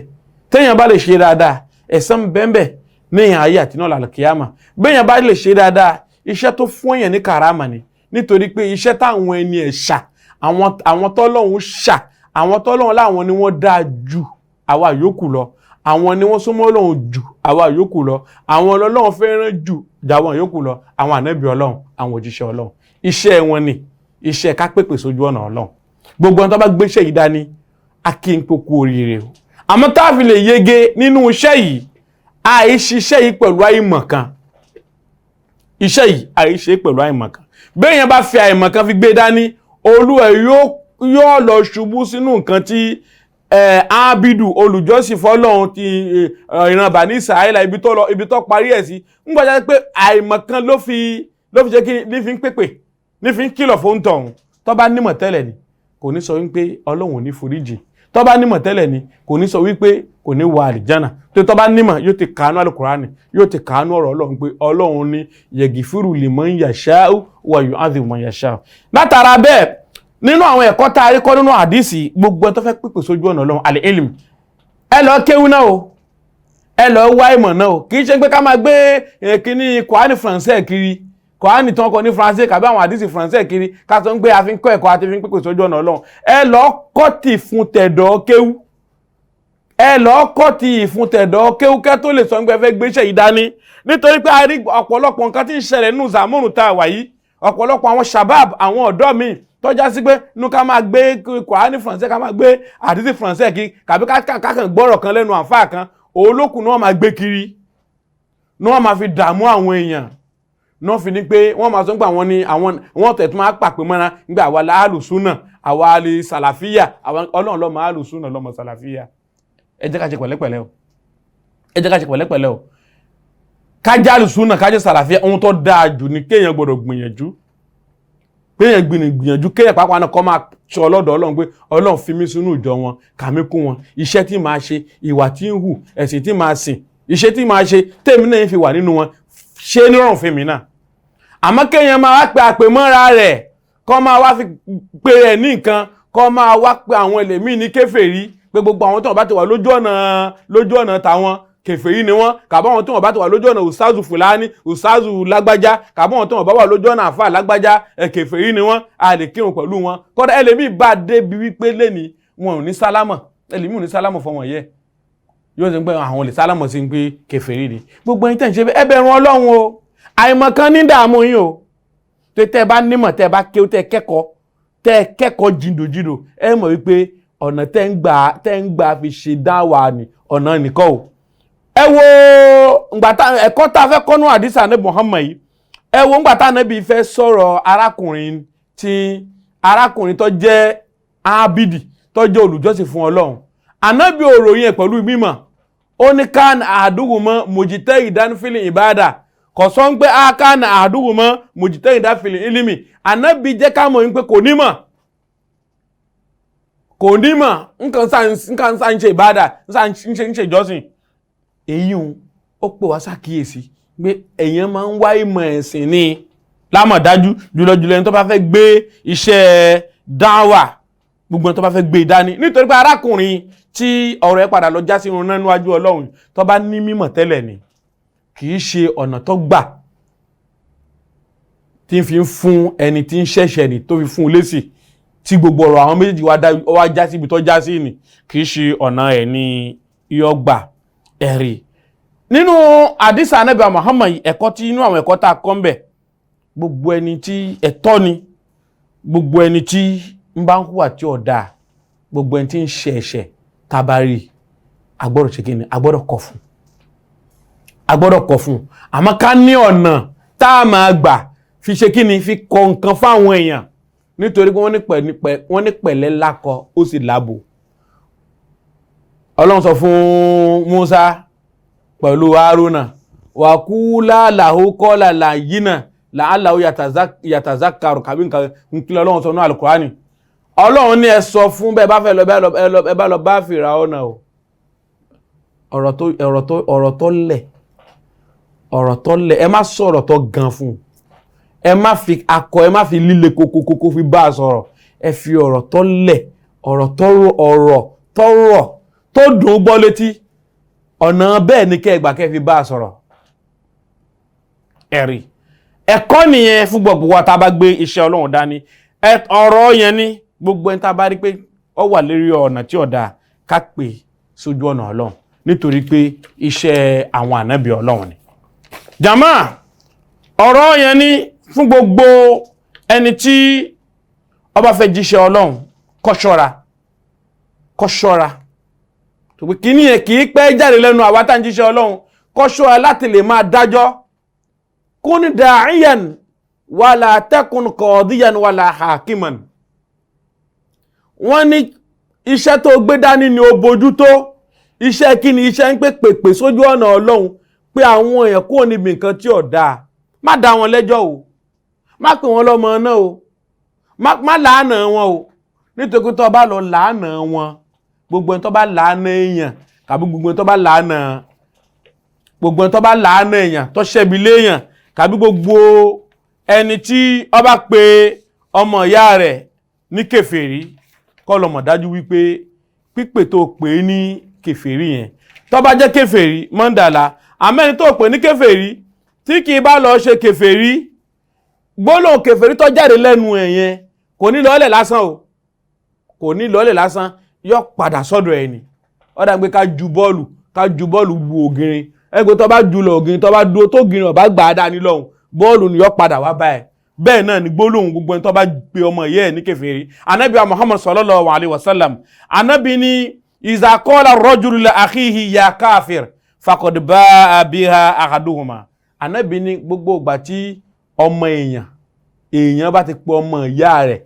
Téèyàn bá lè ṣe dáadáa, ẹ̀san ń bẹ ń bẹ níyàn ayé àti náà làlùkìyàmà. Béèyàn bá lè ṣe dáadáa, iṣẹ́ tó fún èèyàn ní kàrámà ni, nítorí pé iṣẹ́ táwọn ẹni ẹ̀ ṣà, àwọn tọ́lọ́hun ṣà, àwọn tọ́lọ́hun láwọn ni wọ́n dáa ju àwa yòókù lọ, àwọn ni wọ́n súnmọ́ Ọlọ́hun jù àwa yòókù lọ, àwọn Ọlọ́hun fẹ́ràn jù jàwọn yòókù lọ, àwọn ànábì Ọlọ́hun, àwọn òjíṣẹ́ Ọlọ́hun. Iṣẹ́ wọn ni iṣẹ́ ká pèpè sójú ọ̀nà Ọlọ́hun. Gbogbo ẹni tó bá gbéṣẹ́ yìí dání, a kí n kókó oríire o. Àmọ́ tá a fi lè yege nínú iṣẹ́ yìí, àìṣiṣẹ́ yìí pẹ̀lú àìmọ̀kan. Iṣẹ́ yìí àìṣe pẹ̀lú àìmọ̀kan. Béèyàn bá fi àìmọ̀kan fi gbé dání, Olúwa yóò lọ ṣubú sínú nǹkan tí Ábídù olùjọ́sìn fọ́lọ́run ti ìran Bani Israẹla, ibi tó parí ẹ̀ sí. Ń gbọ́dọ̀ pé àìmọ̀kan ló fi jẹ́ kí ní fi ń pèpè, ní fi ń kìlọ̀ fún tọ̀hún. Tó bá nímọ̀ tẹ́lẹ̀ ni kò ní sọ wípé Ọlọ́run ò ní foríjì. Tó Tó bá nímọ̀ tẹ́lẹ̀ ni kò ní sọ wípé kò ní wọ àlìjánà. Tó tó bá nímọ̀ yóò ti kàánú alukurani, yóò ti kàánú ọ̀rọ̀ Ọlọ́run pé Ọlọ́run ní yaghfiru liman yasha'u wa yu'adhibu man yasha'u. Látara bẹ́ẹ̀, nínú àwọn ẹ̀kọ́ tá a rí kọ́ nínú àdìsí, gbogbo ẹ tó fẹ́ pèpè sójú ọ̀nà Ọlọ́run, al-ilm, ẹ lọ kéwú náà o, ẹ lọ wá ìmọ̀ náà o. Kì í ṣe pé ká máa gbé kíní kòhánì faransé kiri, kòhánì tí wọ́n kọ ní faransé kàbí àwọn àdìsí faransé kiri, ká sọ ń gbé àfi ń kọ́ ẹ̀kọ́ àti fi ń pèpè sójú ọ̀nà Ọlọ́run. Ẹ lọ kọ́ tì fún tẹ̀dọ̀ kéwú, ẹ lọ kọ́ ti ìfun tẹ̀dọ̀ kéwú kẹ́ tó lè sọ ń gbé fẹ́ gbéṣẹ́ yìí dání. Nítorí pé a rí ọ̀pọ̀lọpọ̀ nǹkan tí ń ṣẹlẹ̀ nínú zamonu tá a wà yìí, ọ̀pọ̀lọpọ̀ àwọn shabab, àwọn ọ̀dọ́ míì tọ́já sí pé inú ká máa gbé kòhánì faransé, ká máa gbé àdìsí faransé kiri, kàbí ká kàn gbọ́rọ̀ kan lẹ́nu àǹfààní kan, olókùn náà máa gbé kiri, ní wọ́n máa fi dààmú àwọn èèyàn, náà fi ní pé wọ́n máa sọ pé àwọn ni àwọn wọ́n tẹ̀ tó máa pàpè mọ́ra nígbà àwa la alùsúnà, àwa lè sàlàfíà, àwa Ọlọ́run lọ́mọ alùsúnà lọ́mọ sàlàfíà. Ẹ jẹ́ ká ṣe pẹ̀lẹ́pẹ̀lẹ́ o, ẹ jẹ́ ká ṣe pẹ̀lẹ́pẹ̀lẹ́ o. Ká jẹ́ alùsúnà, ká jẹ́ sàlàfíà, ohun tó dáa jù ni kéèyàn gbọ́dọ̀ gbìyànjú, kéèyàn gbìyànjú, kéèyàn pàápàá náà kọ́ máa sọ ọlọ́dọ̀ Ọlọ́run pé Ọlọ́run fi mí sínú ìjọ wọn, kà mí kún wọn, iṣẹ́ tí màá ṣe, ìwà tí ń hù, ẹ̀sìn tí màá sìn, iṣẹ́ tí màá ṣe tèmi náà fi wà nínú wọn, ṣe nírọ̀rùn fún mi náà. Àmọ́ kéèyàn máa wá pe àpèmọ́ra rẹ̀, kọ́ máa wá fi pe rẹ̀ ní nǹkan, kọ́ máa wá pe àwọn ẹlẹ́mìí ní kèfèrí, pé gbogbo àwọn tó wọn bá ti wà lójú ọ̀nà tàwọn, kèfèrí ni wọ́n, kàbá àwọn tó wọn bá ti wà lójú ọ̀nà ustazu fúlàní, ustazu lágbájá, kàbá àwọn tó wọn bá wà lójú ọ̀nà àfà lágbájá, ẹ kèfèrí ni wọ́n, a lè kírun pẹ̀lú wọn. Kọ́dà ẹlẹ́mìí bá débi wípé lẹ́ni wọn ò ní sálámọ̀, ẹlẹ́mìí ò ní sálámọ̀ fọwọ́n yẹ, yóò ṣe pé àwọn lè sálámọ̀ sí pé kèfèrí ni. Gbogbo ẹni tẹ̀ ń ṣe ẹ bẹ̀rù Ọlọ́run o. Àìmọ̀kan ní dààmú yín o. Tó tẹ́ bá nímọ̀, tẹ́ bá kéwú, tẹ́ kẹ́kọ̀ọ́ jìndòjìndò, ẹ mọ̀ wípé ọ̀nà tẹ́ ń gbà fi ṣe dáwà ní ọ̀nà nìkọ́ o. Ẹ wo ngbà tá ẹ̀kọ́ tá a fẹ́ kọ́nú àdìsá ní Muhammad yìí, ẹ wo ngbà tá Ànábì fẹ́ sọ̀rọ̀ arákùnrin tí arákùnrin tó jẹ́ ábídì, tó jẹ́ olùjọ́sìn fún Ọlọ́run, Ànábì ò ròyìn ẹ̀ pẹ̀lú mímọ̀. Ó ní كان أحدهما مجتهدا في العبادة, kò sọ ń pé á كان أحدهما مجتهدا في العلم. Ànábì jẹ́ ká mọ̀ pé kò nímọ̀, kò nímọ̀, nǹkan sá ń ṣe ìbádà, ń ṣe ìjọsìn. Èyí ń ó pè wá ṣàkíyèsí pé èèyàn máa ń wá ìmọ̀ ẹ̀sìn ní lámọ̀dájú jùlọjùlọ, ẹni tó bá fẹ́ gbé iṣẹ́ dáwà, gbogbo ẹni tó bá fẹ́ gbé dání. Nítorí pé arákùnrin tí ọ̀rọ̀ ẹ̀ padà lọ já sí irun náà níwájú Ọlọ́run, tó bá ní mímọ̀ tẹ́lẹ̀ ni, kì í ṣe ọ̀nà tó gbà tí ń fi ń fún ẹni tí ń ṣẹ̀ṣẹ̀ ní tó fi fún un lésì, tí gbogbo ọ̀rọ̀ àwọn méjèèjì wá já síbi tó já sí ni, kì í ṣe ọ̀nà ẹ̀ ní yọ gbà. Ẹ̀rí nínú àdìsá Ànábì Muhammad, ẹ̀kọ́ tí inú àwọn ẹ̀kọ́ tá a kọ́ ń bẹ̀, gbogbo ẹni tí ẹ̀tọ́ ni, gbogbo ẹni tí ń bá ń hùwà tí ò dáa, gbogbo ẹni tí ń ṣe ẹ̀ṣẹ̀, tabari agbọ́dọ̀ ṣe kíni? Agbọ́dọ̀ kọ̀ fún, agbọ́dọ̀ kọ̀ fún. Àmọ́ ká ní ọ̀nà tá a máa gbà fi ṣe kíni, fi kọ nǹkan fáwọn èèyàn, nítorí pé wọ́n ní pẹ̀lẹ́ lákọ, ó sì lábo. Ọlọ́run sọ fún Musa pẹ̀lú Haruna, وقولا له قولا لينا لعله يتذكر kàbí nǹkan nkílẹ̀. Ọlọ́run sọ ní Alukurani, Ọlọ́run ní ẹ sọ fún bẹ́ẹ̀ bá fẹ́ lọ, ẹ bá lọ bá Fìràwọ́nà o, ọ̀rọ̀ tó lẹ̀, ọ̀rọ̀ tó lẹ̀, ẹ má sọ̀rọ̀ tó gan fún un, ẹ má fi akọ, ẹ má fi líle kokokoko fi bá a sọ̀rọ̀, ẹ fi ọ̀rọ̀ tó lẹ̀, ọ̀rọ̀ tó rọ̀, tó dùn ún gbọ́ létí, ọ̀nà bẹ́ẹ̀ ni kẹ́ ẹ gbà kẹ́ fi bá a sọ̀rọ̀. Ẹ̀rí ẹ̀kọ́ nìyẹn fún gbogbo wa tá a bá gbé iṣẹ́ Ọlọ́run dání. Ọ̀rọ̀ yẹn ní gbogbo ẹni tá a bá rí pé ó wà lérí ọ̀nà tí ó dáa, ká pè sójú ọ̀nà Ọlọ́run, nítorí pé iṣẹ́ àwọn ànábì Ọlọ́run ni. Jàmá, ọ̀rọ̀ yẹn ní fún gbogbo ẹni tí ó bá fẹ́ jíṣẹ́ Ọlọ́run, kó ṣọ́ra, kó ṣọ́ra, tó pé kíní yẹn kì í pẹ́ jáde lẹ́nu àwa tá à ń jíṣẹ́ Ọlọ́run. Kó ṣọ́ra láti lè máa dájọ́. كن داعيا ولا تكن قاضيا ولا حاكما. Wọ́n ní iṣẹ́ tó gbé dání ni ó bójú tó. Iṣẹ́ kí ni? Iṣẹ́ ń pè pèpè sójú ọ̀nà Ọlọ́run, pé àwọn èèyàn kúrò níbi nǹkan tí ò dáa. Má dá wọn lẹ́jọ́ o, má pè wọ́n lọ́mọ náà o, má làánà wọn o, nítorí tó bá lọ làánà wọn. Gbogbo ẹni tó bá làánà èèyàn kàbí gbogbo ẹni tó bá làánà, gbogbo ẹni tó bá làánà èèyàn tó ṣẹ́bi léèyàn, kàbí gbogbo ẹni tí ó bá pe ọmọ ìyá rẹ̀ ní kèfèrí, kó lọ mọ̀ dájú wípé pípè tó pè é ní kèfèrí yẹn, tó bá jẹ́ kèfèrí mọ́ndàlá, àmọ́ ẹni tó pè ní kèfèrí tí kì í bá lọ ṣe kèfèrí, gbólóhùn kèfèrí tó jáde lẹ́nu ẹ̀ yẹn kò ní lọ́lẹ̀ lásán o, kò ní lọ́lẹ̀ lásán, yọ padà sọ́dọ̀ ẹ̀ ni. Ó dà pé ká ju bọ́ọ̀lù, ká ju bọ́ọ̀lù lu ògiri, ẹgbẹ́ tó bá ju lọ ògiri, tó bá dúró tó gírin ọ̀bá gbà á dání lọ́hùn, bọ́ọ̀lù ni yọ padà wá báyìí. Bẹ́ẹ̀ náà ni gbólóhùn gbogbo ẹni tó bá pe ọmọ ìyá ẹ̀ ní kèfèrí. Anabi Muhammad sallallahu alayhi wa sallam, anabi ni iza qala rajulu li akhihi ya kafir faqad ba'a biha ahaduhuma. Anabi ni gbogbo ìgbà tí ọmọ èèyàn, èèyàn bá ti pe ọmọ ìyá rẹ̀,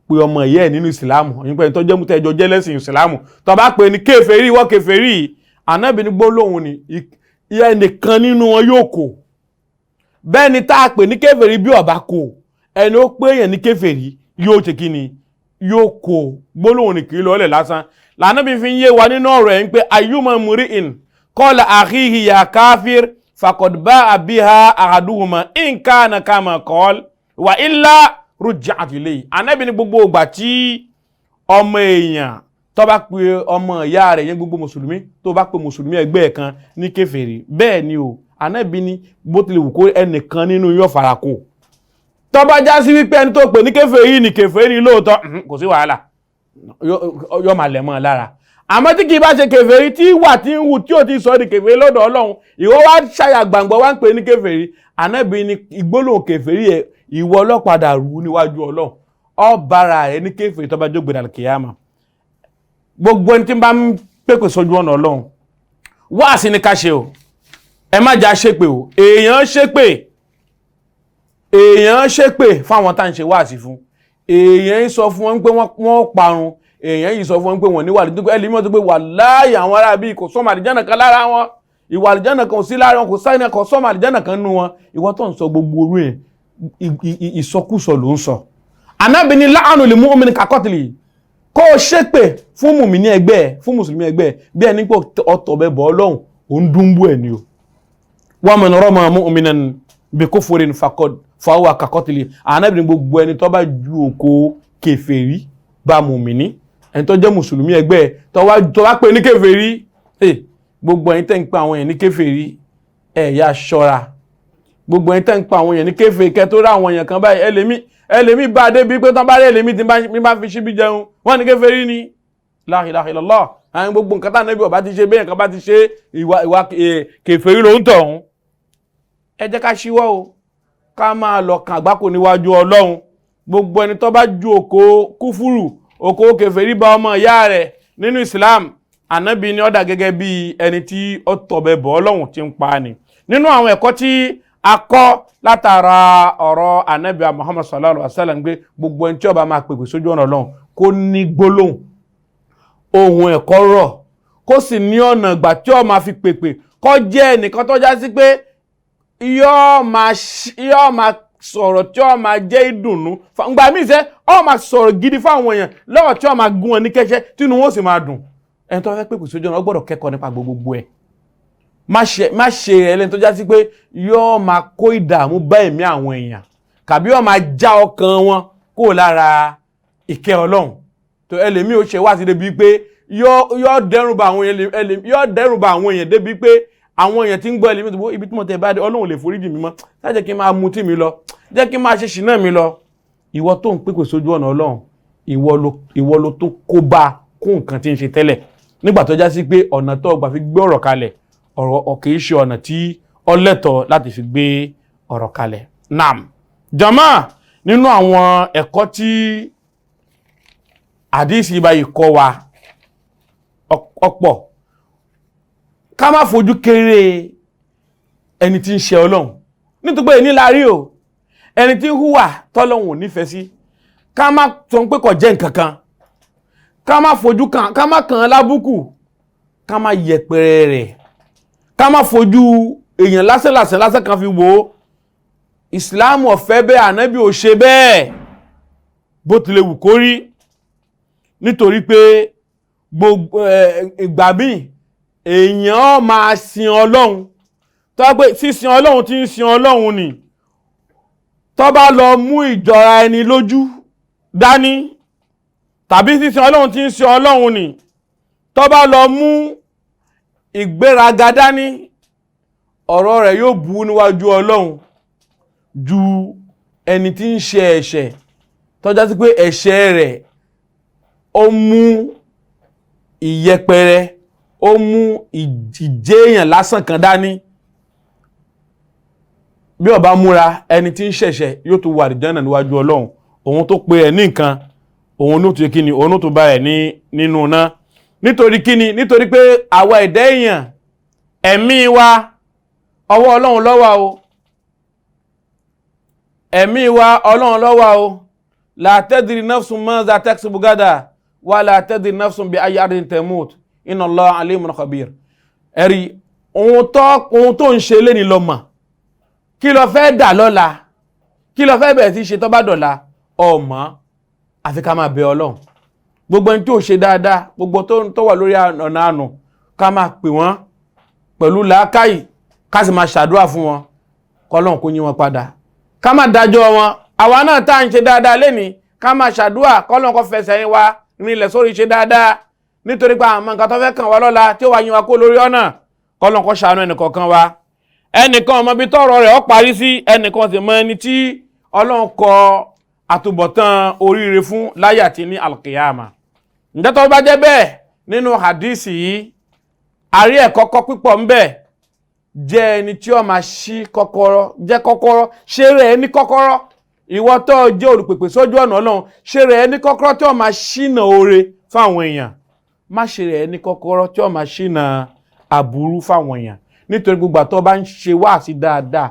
pe ọmọ ìyá ẹ̀ nínú ìsìlámù, nípa ẹni tó jẹ́ mútẹ́ ẹjọ́ jẹ́lẹ́sìn ìsìlámù, tó bá pe ní kèfèrí, ìwọ kèfèrí, anabi ni gbólóhùn ni ẹnìkan nínú wọn yóò kó. Bẹ́ẹ̀ ni tá a pè ní kèfèrí bí ọba kò, ẹni ó pé èèyàn ní kèfèrí yóò ṣe kí ni, yóò kó. Gbólóhùn ni kì í lọ́lẹ̀ lásán. Lànàbí fi ń yé wa nínú ọ̀rọ̀ ẹ̀ ń pé ayyuma mri'in qala akhihi ya kafir faqad ba'a biha ahaduhuma in kana kama qala wa illa ruja'at ilayhi. Ànábì ní gbogbo ìgbà tí ọmọ èèyàn tó bá pe ọmọ ìyá rẹ̀ yẹn, gbogbo mùsùlùmí tó bá pe mùsùlùmí ẹgbẹ́ ẹ̀ kan ní kèfèrí, bẹ́ẹ̀ ni o, Ànábì ní bó tilẹ̀ wù kó ẹnìkan nínú yóò fara kó. Tó bá já sí wípé ẹni tó pè ní kèfèrí ní kèfèrí lóòótọ́, kò sí wàhálà, yóò máa lẹ̀ mọ́ ọ lára. Àmọ́ tí kì í bá ṣe kèfèrí, tí wà tí ń wù tí ò ti sọ di kèfèrí lọ́dọ̀ Ọlọ́run, ìwọ wá ṣàyà gbàngbọ́ wá ń pè ní kèfèrí, Ànábì ní ìgbólóhùn kèfèrí ẹ̀ ìwọ ọlọ́padà rú níwájú Ọlọ́run, ọ bára rẹ̀ ní kèfèrí tó bá jógbé dàlù kìyàmà. Gbogbo ẹni tí ń bá ń pèpè sójú ọ̀nà Ọlọ́run, wáàsí ni ká ṣe o, ẹ má jà ṣépè o. Èèyàn ṣépè, èèyàn ṣépè fáwọn tá à ń ṣe wáàsí fún, èèyàn sọ fún wọn pé wọ́n parun, èèyàn yìí sọ fún wọn pé wọ́n ní wà lójú ẹlẹ́mìí tó pé wàláhì àwọn ará bíi kò sọ́mọ àlìjánà kan lára wọn, ìwà àlìjánà kan ò sí lára wọn, kò sáyẹn kò sọ́mọ àlìjánà kan nú wọn. Ìwọ tó ń sọ gbogbo orú yẹn, ìsọkúsọ ló ń sọ. Ànábì ní láàánú lil mu'min kaqatli, kó o ṣépè fún mùmíní ẹgbẹ́ ẹ, fún mùsùlùmí ẹgbẹ́ ẹ, bí ẹni pé ọ̀tọ̀ bẹ bọ́ Ọlọ́run, ò ń dúnbú ẹ̀ ni o. Wa man rama mu'minan bi kufrin faqad fahuwa kaqatli. Ànábì ní gbogbo ẹni tó bá ju òkò kèfèrí bá mùmíní, ẹni tó jẹ́ mùsùlùmí ẹgbẹ́ ẹ tó wá pè ní kèfèrí, gbogbo ẹni tẹ́ ń pa àwọn èèyàn ní kèfèrí, ẹ yá ṣọ́ra. Gbogbo ẹni tẹ́ ń pa àwọn èèyàn ní kèfèrí, kẹ́ tó rá àwọn èèyàn kan báyìí, ẹlẹ́mí bá a débi pé tán bá rí ẹlẹ́mí tí bá fi ṣíbí jẹun, wọ́n ní kèfèrí ni. La ilaha illallah. Àwọn gbogbo nǹkan tá Ànábì ọba ti ṣe bẹ́ẹ̀ kan bá ti ṣe ìwà kèfèrí ló ń tọ̀hún. Ẹ jẹ́ ká ṣíwọ́ o, ká máa lọ kàn àgbákò níwájú Ọlọ́run. Gbogbo ẹni tó bá ju òkò kúfúrù, òkò kèfèrí bá ọmọ ìyá rẹ̀ nínú Islam, Ànábì ni ó dà gẹ́gẹ́ bí ẹni tí ó tọ̀bẹ̀ bọ̀ Ọlọ́run ti ń pa ni. Nínú àwọn ẹ̀kọ́ tí a kọ́ látara ọ̀rọ̀ Ànábì Muhammad sallallahu alaihi wasallam pé gbogbo ẹni tí ó bá máa pèpè sójú ọ̀nà Ọlọ́run kó ní gbólóhùn, ohun ẹ̀kọ́ rọ̀, kó sì ní ọ̀nà ìgbà tí ó máa fi pèpè, kó jẹ́ ẹnìkan tó já sí pé yóò máa sọ̀rọ̀ tí ó máa jẹ́ ìdùnnú. Ngbà míì sẹ́, ó máa sọ̀rọ̀ gidi fáwọn èèyàn lọ́wọ́ tí ó máa gún wọn ní kẹ́sẹ́ tínú wọn ó sì máa dùn. Ẹni tó fẹ́ pèpè sójú ọ̀nà ó gbọ́dọ̀ kẹ́kọ̀ọ́ nípa gbogbo ẹ̀. Má ṣe ẹlẹ́ni tó já sí pé yóò máa kó ìdààmú bá ẹ̀mí àwọn èèyàn, kàbí yóò máa já ọkàn wọn kó lára ìkẹ́ Ọlọ́run. Tó ẹlẹ́mí ó ṣe wá sí débi pé yóò dẹ́rù bà àwọn èèyàn, yóò dẹ́rù bà àwọn èèyàn débi pé àwọn èèyàn tí ń gbọ́ ẹlẹ́mí tó bó ibi tí mo tẹ̀ bá dé, Ọlọ́run lè foríjì mi mọ́, ṣá jẹ́ kí n máa mutí mi lọ, jẹ́ kí n máa ṣe ṣìnà mi lọ. Ìwọ tó ń pèpè sójú ọ̀nà Ọlọ́run, ìwọ ló tó kó bá kún nǹkan tí ń ṣe tẹ́lẹ̀, nígbà tó já sí pé ọ̀nà tó gbà fi gbé ọ̀rọ̀ kalẹ̀, ọ̀rọ̀ kì í ṣe ọ̀nà tí ó lẹ́tọ̀ọ́ láti fi gbé ọ̀rọ̀ kalẹ̀. Naam jama, nínú àwọn ẹ̀kọ́ tí àdísì báyìí kọ́ wa ọ̀pọ̀, ká má fojú kéré ẹni tí ń ṣe Ọlọ́run, nítorí pé ní láàrí o, ẹni tí ń hùwà tọ́lọ́run ò nífẹ̀ẹ́ sí, ká má sọ pé kò jẹ́ nǹkan kan, ká má fojú kan, ká má kàn án lábùkù, ká má yẹpẹrẹ rẹ̀, ká má fojú èèyàn lásán lásán kan fi wò ó. Ìsìláàmù ò fẹ́ bẹ́ẹ̀, Ànábì ò ṣe bẹ́ẹ̀, bó tilẹ̀ wù kó rí, nítorí pé Gbogbo ìgbà míì èèyàn máa sin Ọlọ́run, tó bá pé sísin Ọlọ́run tí ń sin Ọlọ́run ni, tó bá lọ mú ìjọra ẹni lójú dání, tàbí sísin Ọlọ́run tí ń sin Ọlọ́run ni, tó bá lọ mú ìgbéraga dání, ọ̀rọ̀ rẹ̀ yóò bu níwájú Ọlọ́run ju ẹni tí ń ṣe ẹ̀ṣẹ̀ tó já sí pé ẹ̀ṣẹ̀ rẹ̀ ó mú ìyẹpẹrẹ, ó mú ìjéèyàn lásán kan dání. Bí ó bá múra, ẹni tí ń ṣẹ̀ṣẹ̀ yóò tún wà àlìjánà níwájú Ọlọ́run. Òun tó pe ẹ̀ ní nǹkan, òun ló tún kíni, òun ló tún bá ẹ̀ ní nínú náà. Nítorí kíni? Nítorí pé àwa ẹ̀dá èèyàn, ẹ̀mí wa ọwọ́ Ọlọ́run ló wà o. Ẹ̀mí wa Ọlọ́run ló wà o. La tadri nafsun maza taksibu gada wa la tadri nafsun bi ayyi ardin tamut inna Allaha alimun khabir. Ẹ̀rí ohun tó ń ṣe léni lọ mọ̀. Kí lo fẹ́ dà lọ́la? Kí lo fẹ́ bẹ̀rẹ̀ sí ṣe tó bá dọ̀la? Ọmọ àfi ká máa bẹ Ọlọ́run. Gbogbo ẹni tó ṣe dáadáa, gbogbo tó wà lórí ọ̀nà àánú, ká máa pè wọ́n pẹ̀lú làákàyè, ká sì máa ṣàdúrà fún wọn, kọ́lọ́run kó yí wọn padà. Ká má dájọ́ wọn. Àwa náà tá à ń ṣe dáadáa lénìí, ká máa ṣàdúrà kọ́lọ́run kó fẹsẹ̀ yín wa rinlẹ̀ sórí ṣe dáadáa, nítorí pé àwọn nǹkan tó fẹ́ kàn wá lọ́la tí ó wá yín wa kó lórí ọ̀nà. Kọ́lọ́run kó ṣàánú ẹnìkọ̀ọ̀kan wa. Ẹnìkan ọmọ ibi tọ́rọ̀ rẹ̀ ó parí sí, ẹnìkan sì mọ ẹni tí Ọlọ́run kọ àtúbọ̀tán oríire fún láyé àti ní alkiyama. Ǹjẹ́ tó bá jẹ́ bẹ́ẹ̀, nínú hadisi yìí a rí ẹ̀kọ́ kọ́ pípọ̀ ń bẹ. Jẹ́ ẹni tí ó máa ṣí kọ́kọ́rọ́, jẹ́ kọ́kọ́rọ́, ṣe rẹ̀ ní kọ́kọ́rọ́. Ìwọ tó jẹ́ olùpèpè sójú ọ̀nà Ọlọ́run, ṣe rẹ̀ ní kọ́kọ́rọ́ tí ó máa ṣínà oore fáwọn èèyàn. Má ṣe rẹ̀ ní kọ́kọ́rọ́ tí ó máa ṣínà aburú fáwọn èèyàn. Nítorí gbogbo àtọ́ bá ń ṣe wáàsí dáadáa,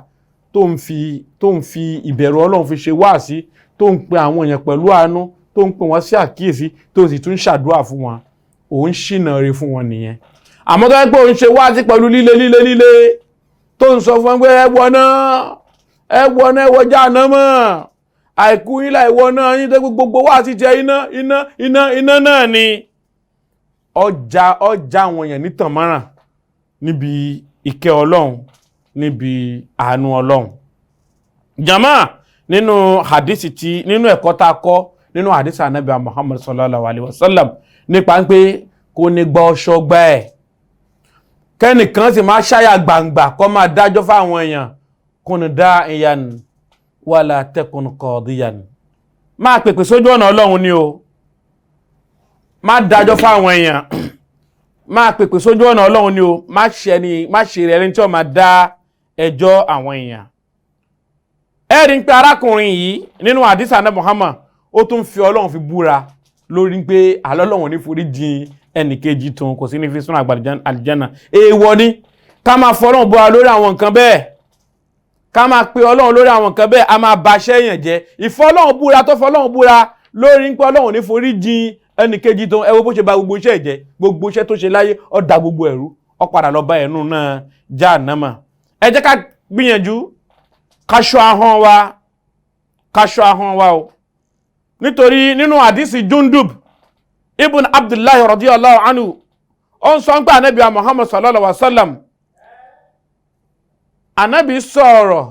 tó ń fi ìbẹ̀rù Ọlọ́run fi ṣe wáàsí, tó ń pe àwọn èèyàn pẹ̀lú àánú, tó ń pe wọ́n sí àkíyèsí, tó sì tún ṣàdúrà fún wọn, òun ṣìnà rere fún wọn nìyẹn. Àmọ́ tó yẹ pé òun ṣe wáàsí pẹ̀lú líle líle líle, tó ń sọ fún wọn pé ẹ wọná, ẹ wọná, ẹ wọjá àná mọ́, àìkú yín láì wọná yín, tó gbogbo wáàsí jẹ iná iná iná iná náà ni. Ọjà àwọn èèyàn nítànmọ́ràn níbi ìkẹ́ Ọlọ́run, níbi àánú Ọlọ́run. Jàmá, nínú hadisi tí nínú ẹ̀kọ́ tá a kọ́ nínú hadisi Ànábì Muhammad sallallahu alayhi wa sallam nípa pé kò ní gbọ́ ọṣọ gbá ẹ̀, kẹ́nìkan sì máa ṣáyà gbangba kó máa dájọ́ fáwọn èèyàn. Kun da'iyan wala takun qadiyan. Máa pèpè sójú ọ̀nà Ọlọ́run ni o, má dájọ́ fáwọn èèyàn. Máa pèpè sójú ọ̀nà Ọlọ́run ni o, má ṣe rẹ̀ ẹni tí ó máa dá ẹjọ́ àwọn èèyàn. Ẹ rí pé arákùnrin yìí nínú hadisi Ànábì Muhammad, ó tún fi Ọlọ́run fi búra lórí pé àlọ́lọ́run ní forí jìn ẹnìkejì tún, kò sí ní fi sún àlìjánà. Èèwọ̀ ni ká máa fọlọ́run búra lórí àwọn nǹkan bẹ́ẹ̀, ká máa pe Ọlọ́run lórí àwọn nǹkan bẹ́ẹ̀, a máa baṣẹ́ èèyàn jẹ́. Ìfọlọ́run búra tó fọlọ́run búra lórí pé Ọlọ́run ní forí jìn ẹnìkejì tó, ẹ wo bó ṣe ba gbogbo iṣẹ́ jẹ́, gbogbo iṣẹ́ tó ṣe láyé, ó da gbogbo ẹ̀rú, ó padà lọ bá ẹnu náà Jahannama. Ẹ jẹ́ ká gbìyànjú ká ṣọ́ ahọ́n wa, ká ṣọ́ ahọ́n wa o. Nítorí nínú hadisi Jundub ibn Abdullahi radiyallahu anhu, ó ń sọ pé Ànábì Muhammad sallallahu alaihi wa sallam, Ànábì sọ̀rọ̀,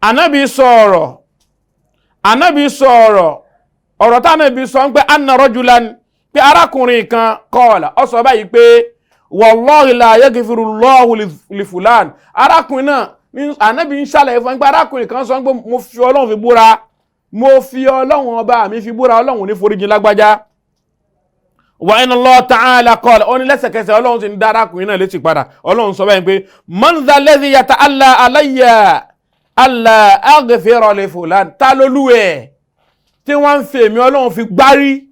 Ànábì sọ̀rọ̀, Ànábì sọ̀rọ̀, ọ̀rọ̀ tánàbí sọ ń pé anna rajulan, pé arákùnrin kan qala, ó sọ báyìí pé wallahi la yaghfirullahu li fulan. Arákùnrin náà, Ànábì ń ṣàlàyé fún pé arákùnrin kan sọ pé mo fi Ọlọ́run fi búra, mo fi Ọlọ́run ọba mi fi búra, Ọlọ́run ní foríjì lágbájá. Wa inna Allah ta'ala qala, ó ní lẹ́sẹ̀kẹsẹ̀ Ọlọ́run sì ń dá arákùnrin náà létí padà. Ọlọ́run sọ báyìí pé man dha alladhi yata'alla alayya alla aghfira li fulan. Ta lolúwẹ̀ tí wọ́n ń fi èmi Ọlọ́run fi gbárí,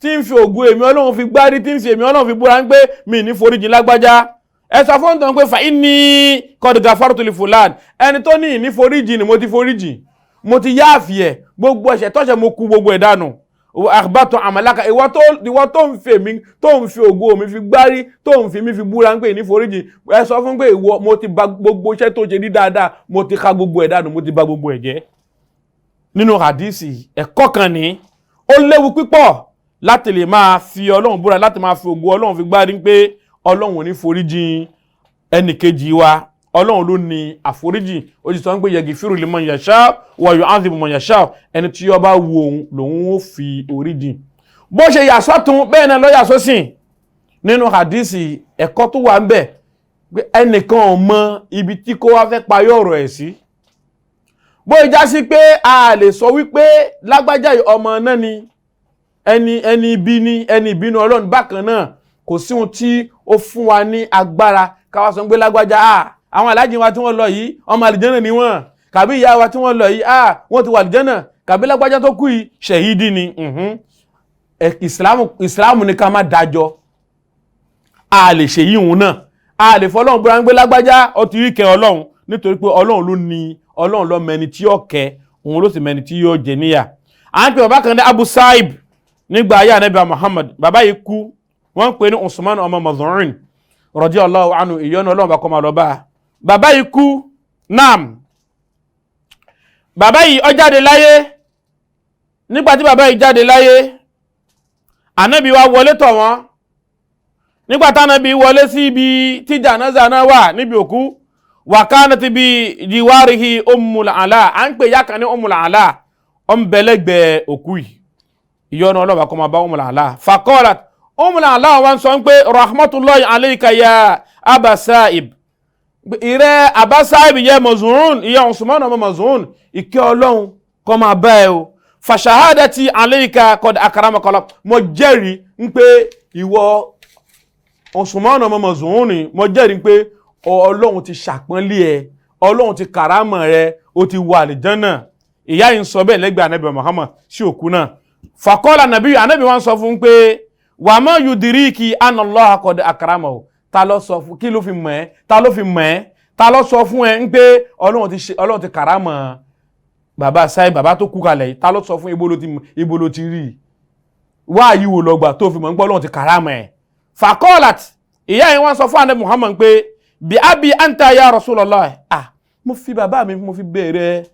tí ń fi ògùn èmi Ọlọ́run fi gbárí, tí ń fi èmi Ọlọ́run fi búra ń pé mi ní foríjì lágbájá. Ẹ sọ fún tán pé fa inni qad ghafartu li fulan. Ẹni tó ní ìní foríjì ni mo ti foríjì, mo ti yáàfì ẹ̀, gbogbo ẹ̀ṣẹ̀ tọ́ṣẹ̀ mo kú gbogbo ẹ̀ dànù. Àbátọ̀ àmàlákà, ìwọ tó ń fi èmi, tó ń fi ògo mi fi gbárí, tó ń fi mi fi búra ń pè ní foríjì, ẹ sọ fún pé ìwọ mo ti ba gbogbo iṣẹ́ tó ṣe ní dáadáa, mo ti ka gbogbo ẹ̀ dànù, mo ti ba gbogbo ẹ̀ jẹ́. Nínú hadisi ẹ̀kọ́ kan ní ó léwu pípọ̀ Láti lè máa fi Ọlọ́run búra, láti máa fi ògo Ọlọ́run fi gbárí pé Ọlọ́run ò ní foríjìn ẹnìkejì wa. Ọlọ́run ló ní àforíjì. Ó ti sọ pé yaghfiru liman yasha wa yu'adhibu man yasha. Ẹni tí ó bá wu òun lòun ó fi oríjìn. Bó ṣe yà sọ́tún, bẹ́ẹ̀ náà ló yà sósìn. Nínú hadisi, ẹ̀kọ́ tó wà ń bẹ̀ pé ẹnìkan ò mọ ibi tí kó wá fẹ́ parí ọ̀rọ̀ ẹ̀ sí. Bó já sí pé a lè sọ wípé lágbájá ọmọ náà ni, ẹni ibi ni, ẹni ìbínú Ọlọ́run. Bákan náà, kò sí ohun tí ó fún wa ní agbára káwá sọ pé lágbájá, àwọn aláàjì wa tí wọ́n lọ yìí, ọmọ àlìjẹ́nà ni wọ́n, kàbí ìyá wa tí wọ́n lọ yìí, wọ́n ti wà àlìjẹ́nà, kàbí lágbájá tó kú yìí, ṣẹ̀hídì ni. Ìsìláàmù ni ká má dájọ́. A lè ṣe yíhun náà, a lè fọlọ́run búra ń gbé lágbájá ó ti rí kẹ́ Ọlọ́run, nítorí pé Ọlọ́run ló ní, Ọlọ́run ló mẹni tí yóò kẹ́, òun ló sì mẹni tí yóò jẹ níyà. À ń pè bàbá kan ní Abu Saib nígbà ayé Ànábì Muhammad. Bàbá yìí kú, wọ́n ń pè ní Usman ọmọ Maz'un radiyallahu anhu, ìyọ́nú Ọlọ́run bá kọ́ máa lọ bá a. Bàbá yìí kú, naam, bàbá yìí ó jáde láyé. Nígbà tí bàbá yìí jáde láyé, Ànábì wa wọlé tọ̀ wọ́n. Nígbà tánábì wọlé sí ibi tí jànáza náà wà níbi òkú, wa kanat bi jiwarihi Ummul Ala, à ń pè yá kan ní Ummul Ala, ó ń bẹ̀lẹ́gbẹ̀ẹ́ òkú yìí. Ìyọ́nú Ọlọ́run kó máa bá Ummul Ala. Faqalat, Ummul Ala wa ń sọ pé rahmatullahi alayka ya Aba Sa'ib, ìrẹ́ Aba Sa'ib yẹ Maz'un, ìyá Usman ọmọ Maz'un, ìkẹ́ Ọlọ́run kó máa bá ẹ o. Fa shahadati alayka qad akramaka Allah, mo jẹ́rìí ń pé ìwọ Usman ọmọ Maz'un ni, mo jẹ́rìí pé Ọlọ́run ti ṣàpọ́nlé ẹ, Ọlọ́run ti kàrámọ̀ rẹ, ó ti wà àlìjánà. Ìyá yìí ń sọ bẹ́ẹ̀ lẹ́gbẹ̀ẹ́ Ànábì Muhammad sí òkú náà. Faqala nàbí, Ànábì wọn sọ fún un pé wa ma yudiriki anna Allaha qad akramahu. Ta ló sọ fún, kí ló fi mọ̀ ẹ́? Ta ló fi mọ̀ ẹ́? Ta ló sọ fún ẹ ń pé Ọlọ́run ti kàrámọ̀ bàbá sáyé, bàbá tó kú kalẹ̀ yìí? Ta ló sọ fún? Ibo ló ti rí wá yìí wò lọ́gbà tó fi mọ̀ ń pé Ọlọ́run ti kàrámọ̀ ẹ̀? Faqalat, ìyá yìí wọ́n sọ fún Ànábì Muhammad pé bí abi anta ya Rasulullah, mo fi bàbá mi, mo fi béèrè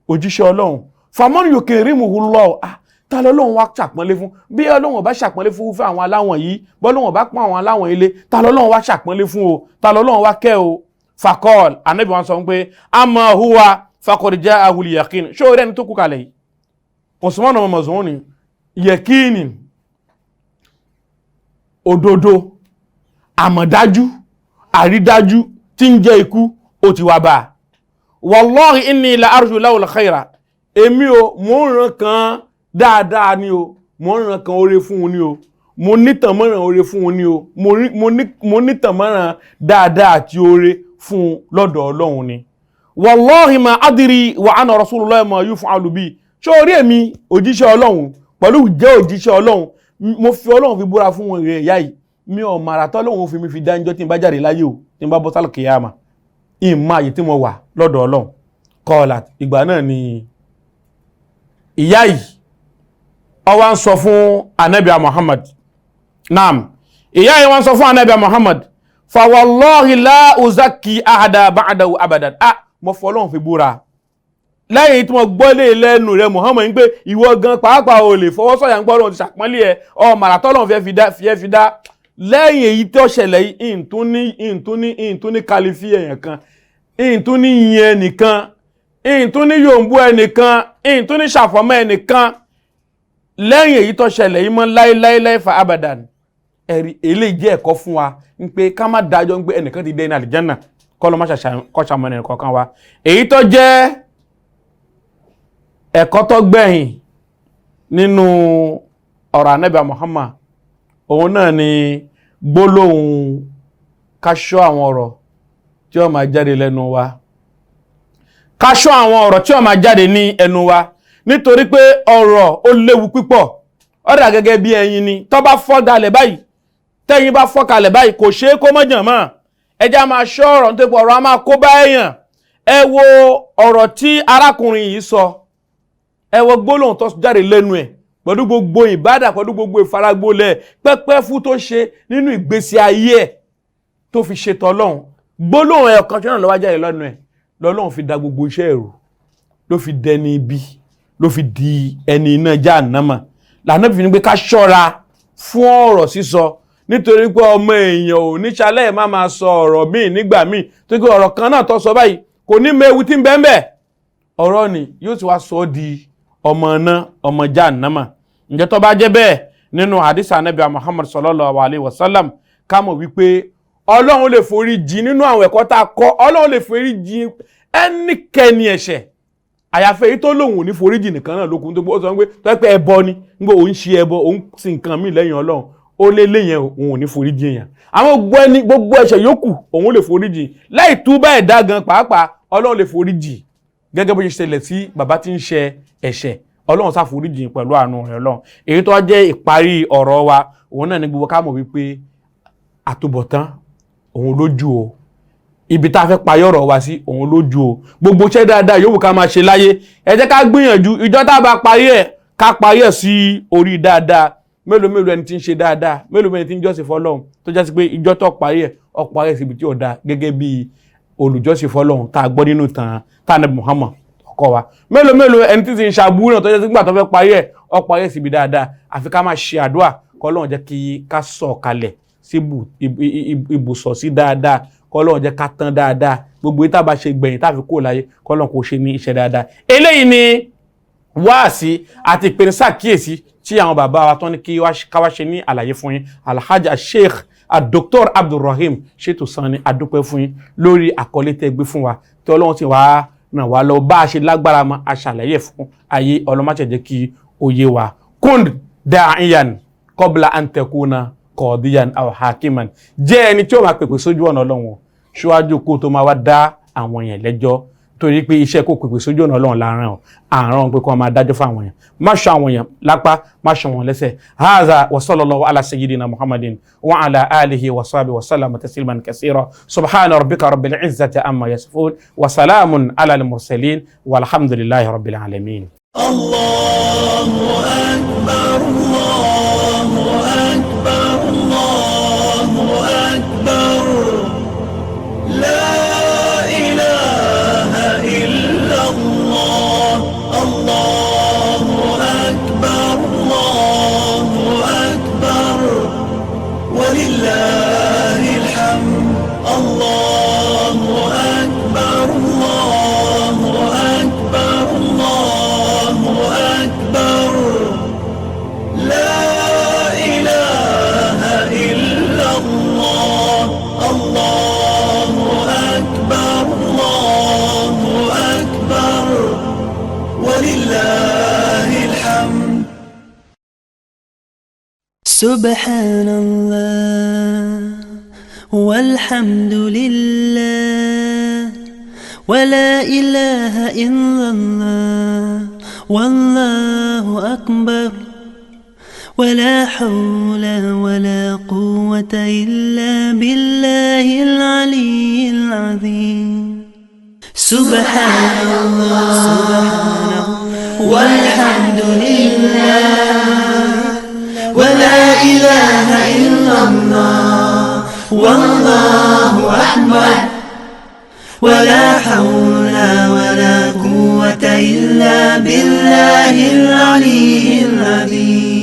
òjíṣẹ́ Ọlọ́run. Faman yukrimuhu Allah, ta lọ́lọ́run wá ṣàpọ́nlé fún? Bí Ọlọ́run bá ṣàpọ́nlé fún àwọn aláwọ̀n yìí, bọ́lọ́run bá pọ́n àwọn aláwọ̀n ilé, ta lọ́lọ́run wá ṣàpọ́nlé fún o? Ta lọ́lọ́run wá kẹ́ o? Faqal, Ànábì wọn sọ pé amma huwa faqad ja'ahu al-yaqin. Ṣé o rẹ́ni tó kú kalẹ̀ yìí, Usman ọmọ Maz'un ni, yẹkíìnì, òdodo, àmọ̀dájú, àrídájú tí ń jẹ́ ikú, ó ti wá bá a. Wallahi inni la arju lahu al-khayra, èmi o, mò ń ràn kan dáadáa ni o, mò ń ràn kan oore fún un ni o, mo nítànmọ́ràn oore fún un ni o, mo nítànmọ́ràn dáadáa àti oore fún un lọ́dọ̀ Ọlọ́run ni. Wallahi ma adri wa ana rasulullah ma yuf'alu bi. Ṣé orí èmi òjíṣẹ́ Ọlọ́run, pẹ̀lú jẹ́ òjíṣẹ́ Ọlọ́run, mo fi Ọlọ́run fi búra fún wọn, rẹ̀ ìyá yìí, mi ò màrà tọ́lọ́run fi mi fi dáńjọ́ tí n bá jáde láyé o, tí n bá bọ́ sálù kìyàmà, ìmọ̀ àyè tí mo wà lọ́dọ̀ Ọlọ́run. Kọ́ọ̀lá, ìgbà náà ni ìyá yìí ó wá ń sọ fún Ànábì Muhammad. Naam, ìyá yìí wá ń sọ fún Ànábì Muhammad, fa wallahi la uzakki ahada ba'dahu abadan. Mo fọ Ọlọ́run fi búra, lẹ́yìn tí mo gbọ́ lé lẹ́nu rẹ̀ Muhammad ń pé ìwọ gan pàápàá ò lè fọwọ́ sọ̀yà ń gbọ́ Ọlọ́run ti ṣàpọ́nlé ẹ, ọ màrà tọ́lọ́run fi ẹ́ fi dá. Lẹ́yìn èyí tó ṣẹlẹ̀ yìí, ìntún ní kàlífì èèyàn kan, ìntún ní yin ẹnìkan, ìntún ní yòǹbó ẹnìkan, ìntún ní ṣàfọ́mọ́ ẹnìkan lẹ́yìn èyí tó ṣẹlẹ̀ yìí mọ́ láéláéláé fa abadan. Ẹ̀rí eléyìí jẹ́ ẹ̀kọ́ fún wa ń pé ká má dájọ́ ń pé ẹnìkan ti dé ní àlìjánà, kọ́ ló má ṣàmọ́ ẹnì kọ̀ọ̀kan wa. Èyí tó jẹ́ ẹ̀kọ́ tó gbẹ̀yìn nínú ọ̀rọ̀ Ànábì Muhammad, òun náà ni gbólóhùn ká ṣọ́ àwọn ọ̀rọ̀ tí ó máa jáde lẹ́nu wa, ká ṣọ́ àwọn ọ̀rọ̀ tí ó máa jáde ní ẹnu wa, nítorí pé ọ̀rọ̀ ó léwu pípọ̀. Ó dà gẹ́gẹ́ bí ẹyin ni, tó bá fọ́ dalẹ̀ báyìí, tẹ́yin bá fọ́ kalẹ̀ báyìí, kò ṣeé kó mọ́ jàn mọ́. Ẹ jẹ́ á máa ṣọ́ ọ̀rọ̀, nítorí pé ọ̀rọ̀ á máa kó bá èèyàn. Ẹ wo ọ̀rọ̀ tí arákùnrin yìí sọ, ẹ wo gbólóhùn tó jáde lẹ́nu ẹ̀, pẹ̀lú gbogbo ìbádà, pẹ̀lú gbogbo ìfaragbólẹ̀ pẹ́pẹ́ fún tó ṣe nínú ìgbésí ayé ẹ̀ tó fi ṣe tọ́lọ́hun, gbólóhùn ẹ̀ kan ṣọ́nà ló wá jáde lẹ́nu ẹ̀, lọ́lọ́hun fi da gbogbo iṣẹ́ ẹ̀rù, ló fi dẹni ibi, ló fi di ẹni iná Jahannama. Lànà fi ní pé ká ṣọ́ra. Fún ọ̀rọ̀ sísọ, nítorí pé ọmọ èèyàn ò ní ṣalẹ̀ má máa sọ ọ̀rọ̀ míì nígbà míì, tó kí ọ̀rọ̀ kan náà tó sọ báyìí kò ní mọ ewu tí ń bẹ ńbẹ̀. Ọ̀rọ̀ ni yóò ti wá sọ ọ́ di ọmọ náà, ọmọ jahannama. Ǹjẹ́ tó bá jẹ́ bẹ́ẹ̀, nínú hadith anabi Muhammad sallallahu alayhi wa sallam, ká mọ̀ wípé Ọlọ́run lè forí jì. Nínú àwọn ẹ̀kọ́ tá a kọ́, Ọlọ́run lè forí jì ẹnikẹ́ni ẹ̀ṣẹ̀, àyàfẹ́ èyí tó lòun ò ní foríjì nìkan náà lókun. Tó gbọ́ sọ pé tó yẹ pé ẹbọ ni, nígbà òun ṣe ẹbọ, òun sin nǹkan míì lẹ́yìn Ọlọ́run, ó lé léyìn, òun ò ní foríjì èèyàn. Àwọn gbogbo ẹni gbogbo ẹ̀ṣẹ̀ yòókù, òun lè foríjì láì túbà ẹ̀dá gan pàápàá. Ọlọ́run lè foríjì gẹ́gẹ́ bó ṣe ṣẹlẹ̀ sí bàbá tí ń ṣe ẹ̀ṣẹ̀. Ọlọ́run ṣàforíjì pẹ̀lú àánú rẹ̀. Ọlọ́run, èyí tó jẹ́ ìparí ọ̀rọ̀ wa, òun náà ní gbogbo ká mọ̀ wípé àtúbọ̀tán òun lójú o. Ibi tá a fẹ́ parí ọ̀rọ̀ wa sí, òun lójú o. Gbogbo iṣẹ́ dáadáa yòówù ká máa ṣe láyé, ẹ jẹ́ ká gbìyànjú, ìjọ tá a bá parí ẹ̀, ká parí ẹ̀ sí orí dáadáa. Mélòó mélòó ẹni tí ń ṣe dáadáa, mélòó mélòó ẹni tí ń jọ́sìn fọ́lọ́run, tó jẹ́ sí pé ìjọ tó parí ẹ̀, ó parí ẹ̀ síbi tí ò dáa, gẹ́gẹ́ bí olùjọ́sìn fọ́lọ́run tá a gbọ́ nínú tàn tá a Nábì Muhammad ọkọ wa. Mélòó mélòó ẹni tí ti ń ṣàbúrò náà, tó jẹ́ sí gbà tó fẹ́ parí ẹ̀, ó parí ẹ̀ síbi dáadáa. Àfi ká máa ṣe àdúrà kọ́lọ́run jẹ́ kí ká sọ̀ kalẹ̀ sí ibùsọ̀ sí dáadáa, kọ́lọ́run jẹ́ ká tán dáadáa. Gbogbo yìí tá a bá ṣe gbẹ̀yìn tá a fi kúrò láyé, kọ́lọ́run kò ṣe ní iṣẹ́ dáadáa. Eléyìí ni wáàsí àti ìpènísàkíyèsí tí àwọn bàbá wa tán ní kí ká wá ṣe ní àlàyé fún yín. Alhaji Sheikh Dr. Abdulrahim Ṣètò Sanni, adúpẹ́ fún yín lórí àkọlé tẹ́ gbé fún wa, tí Ọlọ́run ti wá ràn wá lọ bá a ṣe lágbára mọ́ aṣàlàyé fún ayé. Ọlọ́mọṣẹ́ jẹ́ kí ó yé wa. Kun da'iyan qabla an takuna qadiyan aw hakiman. Jẹ́ ẹni tí ó máa pèpè sójú ọ̀nà Ọlọ́run ṣíwájú kó tó máa wá dá àwọn èèyàn lẹ́jọ́, torí pé iṣẹ́ kó pèpè sójú ọ̀nà Ọlọ́run láàárín ọ̀ àrùn pé kó máa dájọ́ fún àwọn èèyàn. Má ṣọ àwọn èèyàn lápá, má ṣọ wọn lẹ́sẹ̀. Haza wa sallallahu ala sayyidina Muhammadin wa ala alihi wa sahbihi wa sallama tasliman kasira. Subhana rabbika rabbil izzati amma yasifun wa salamun ala al mursalin walhamdulillahi rabbil alamin. الله أكبر، الله أكبر، الله أكبر، لا إله إلا الله، الله أكبر، الله أكبر، ولله الحمد. الله أكبر، الله أكبر، الله أكبر، لا إله إلا الله، الله أكبر، الله أكبر، ولله الحمد. سبحان الله والحمد لله ولا إله إلا الله والله أكبر ولا حول ولا قوة إلا بالله العلي العظيم. سبحان الله والحمد لله ولا إله إلا الله والله أكبر ولا حول ولا قوة إلا بالله العلي العظيم.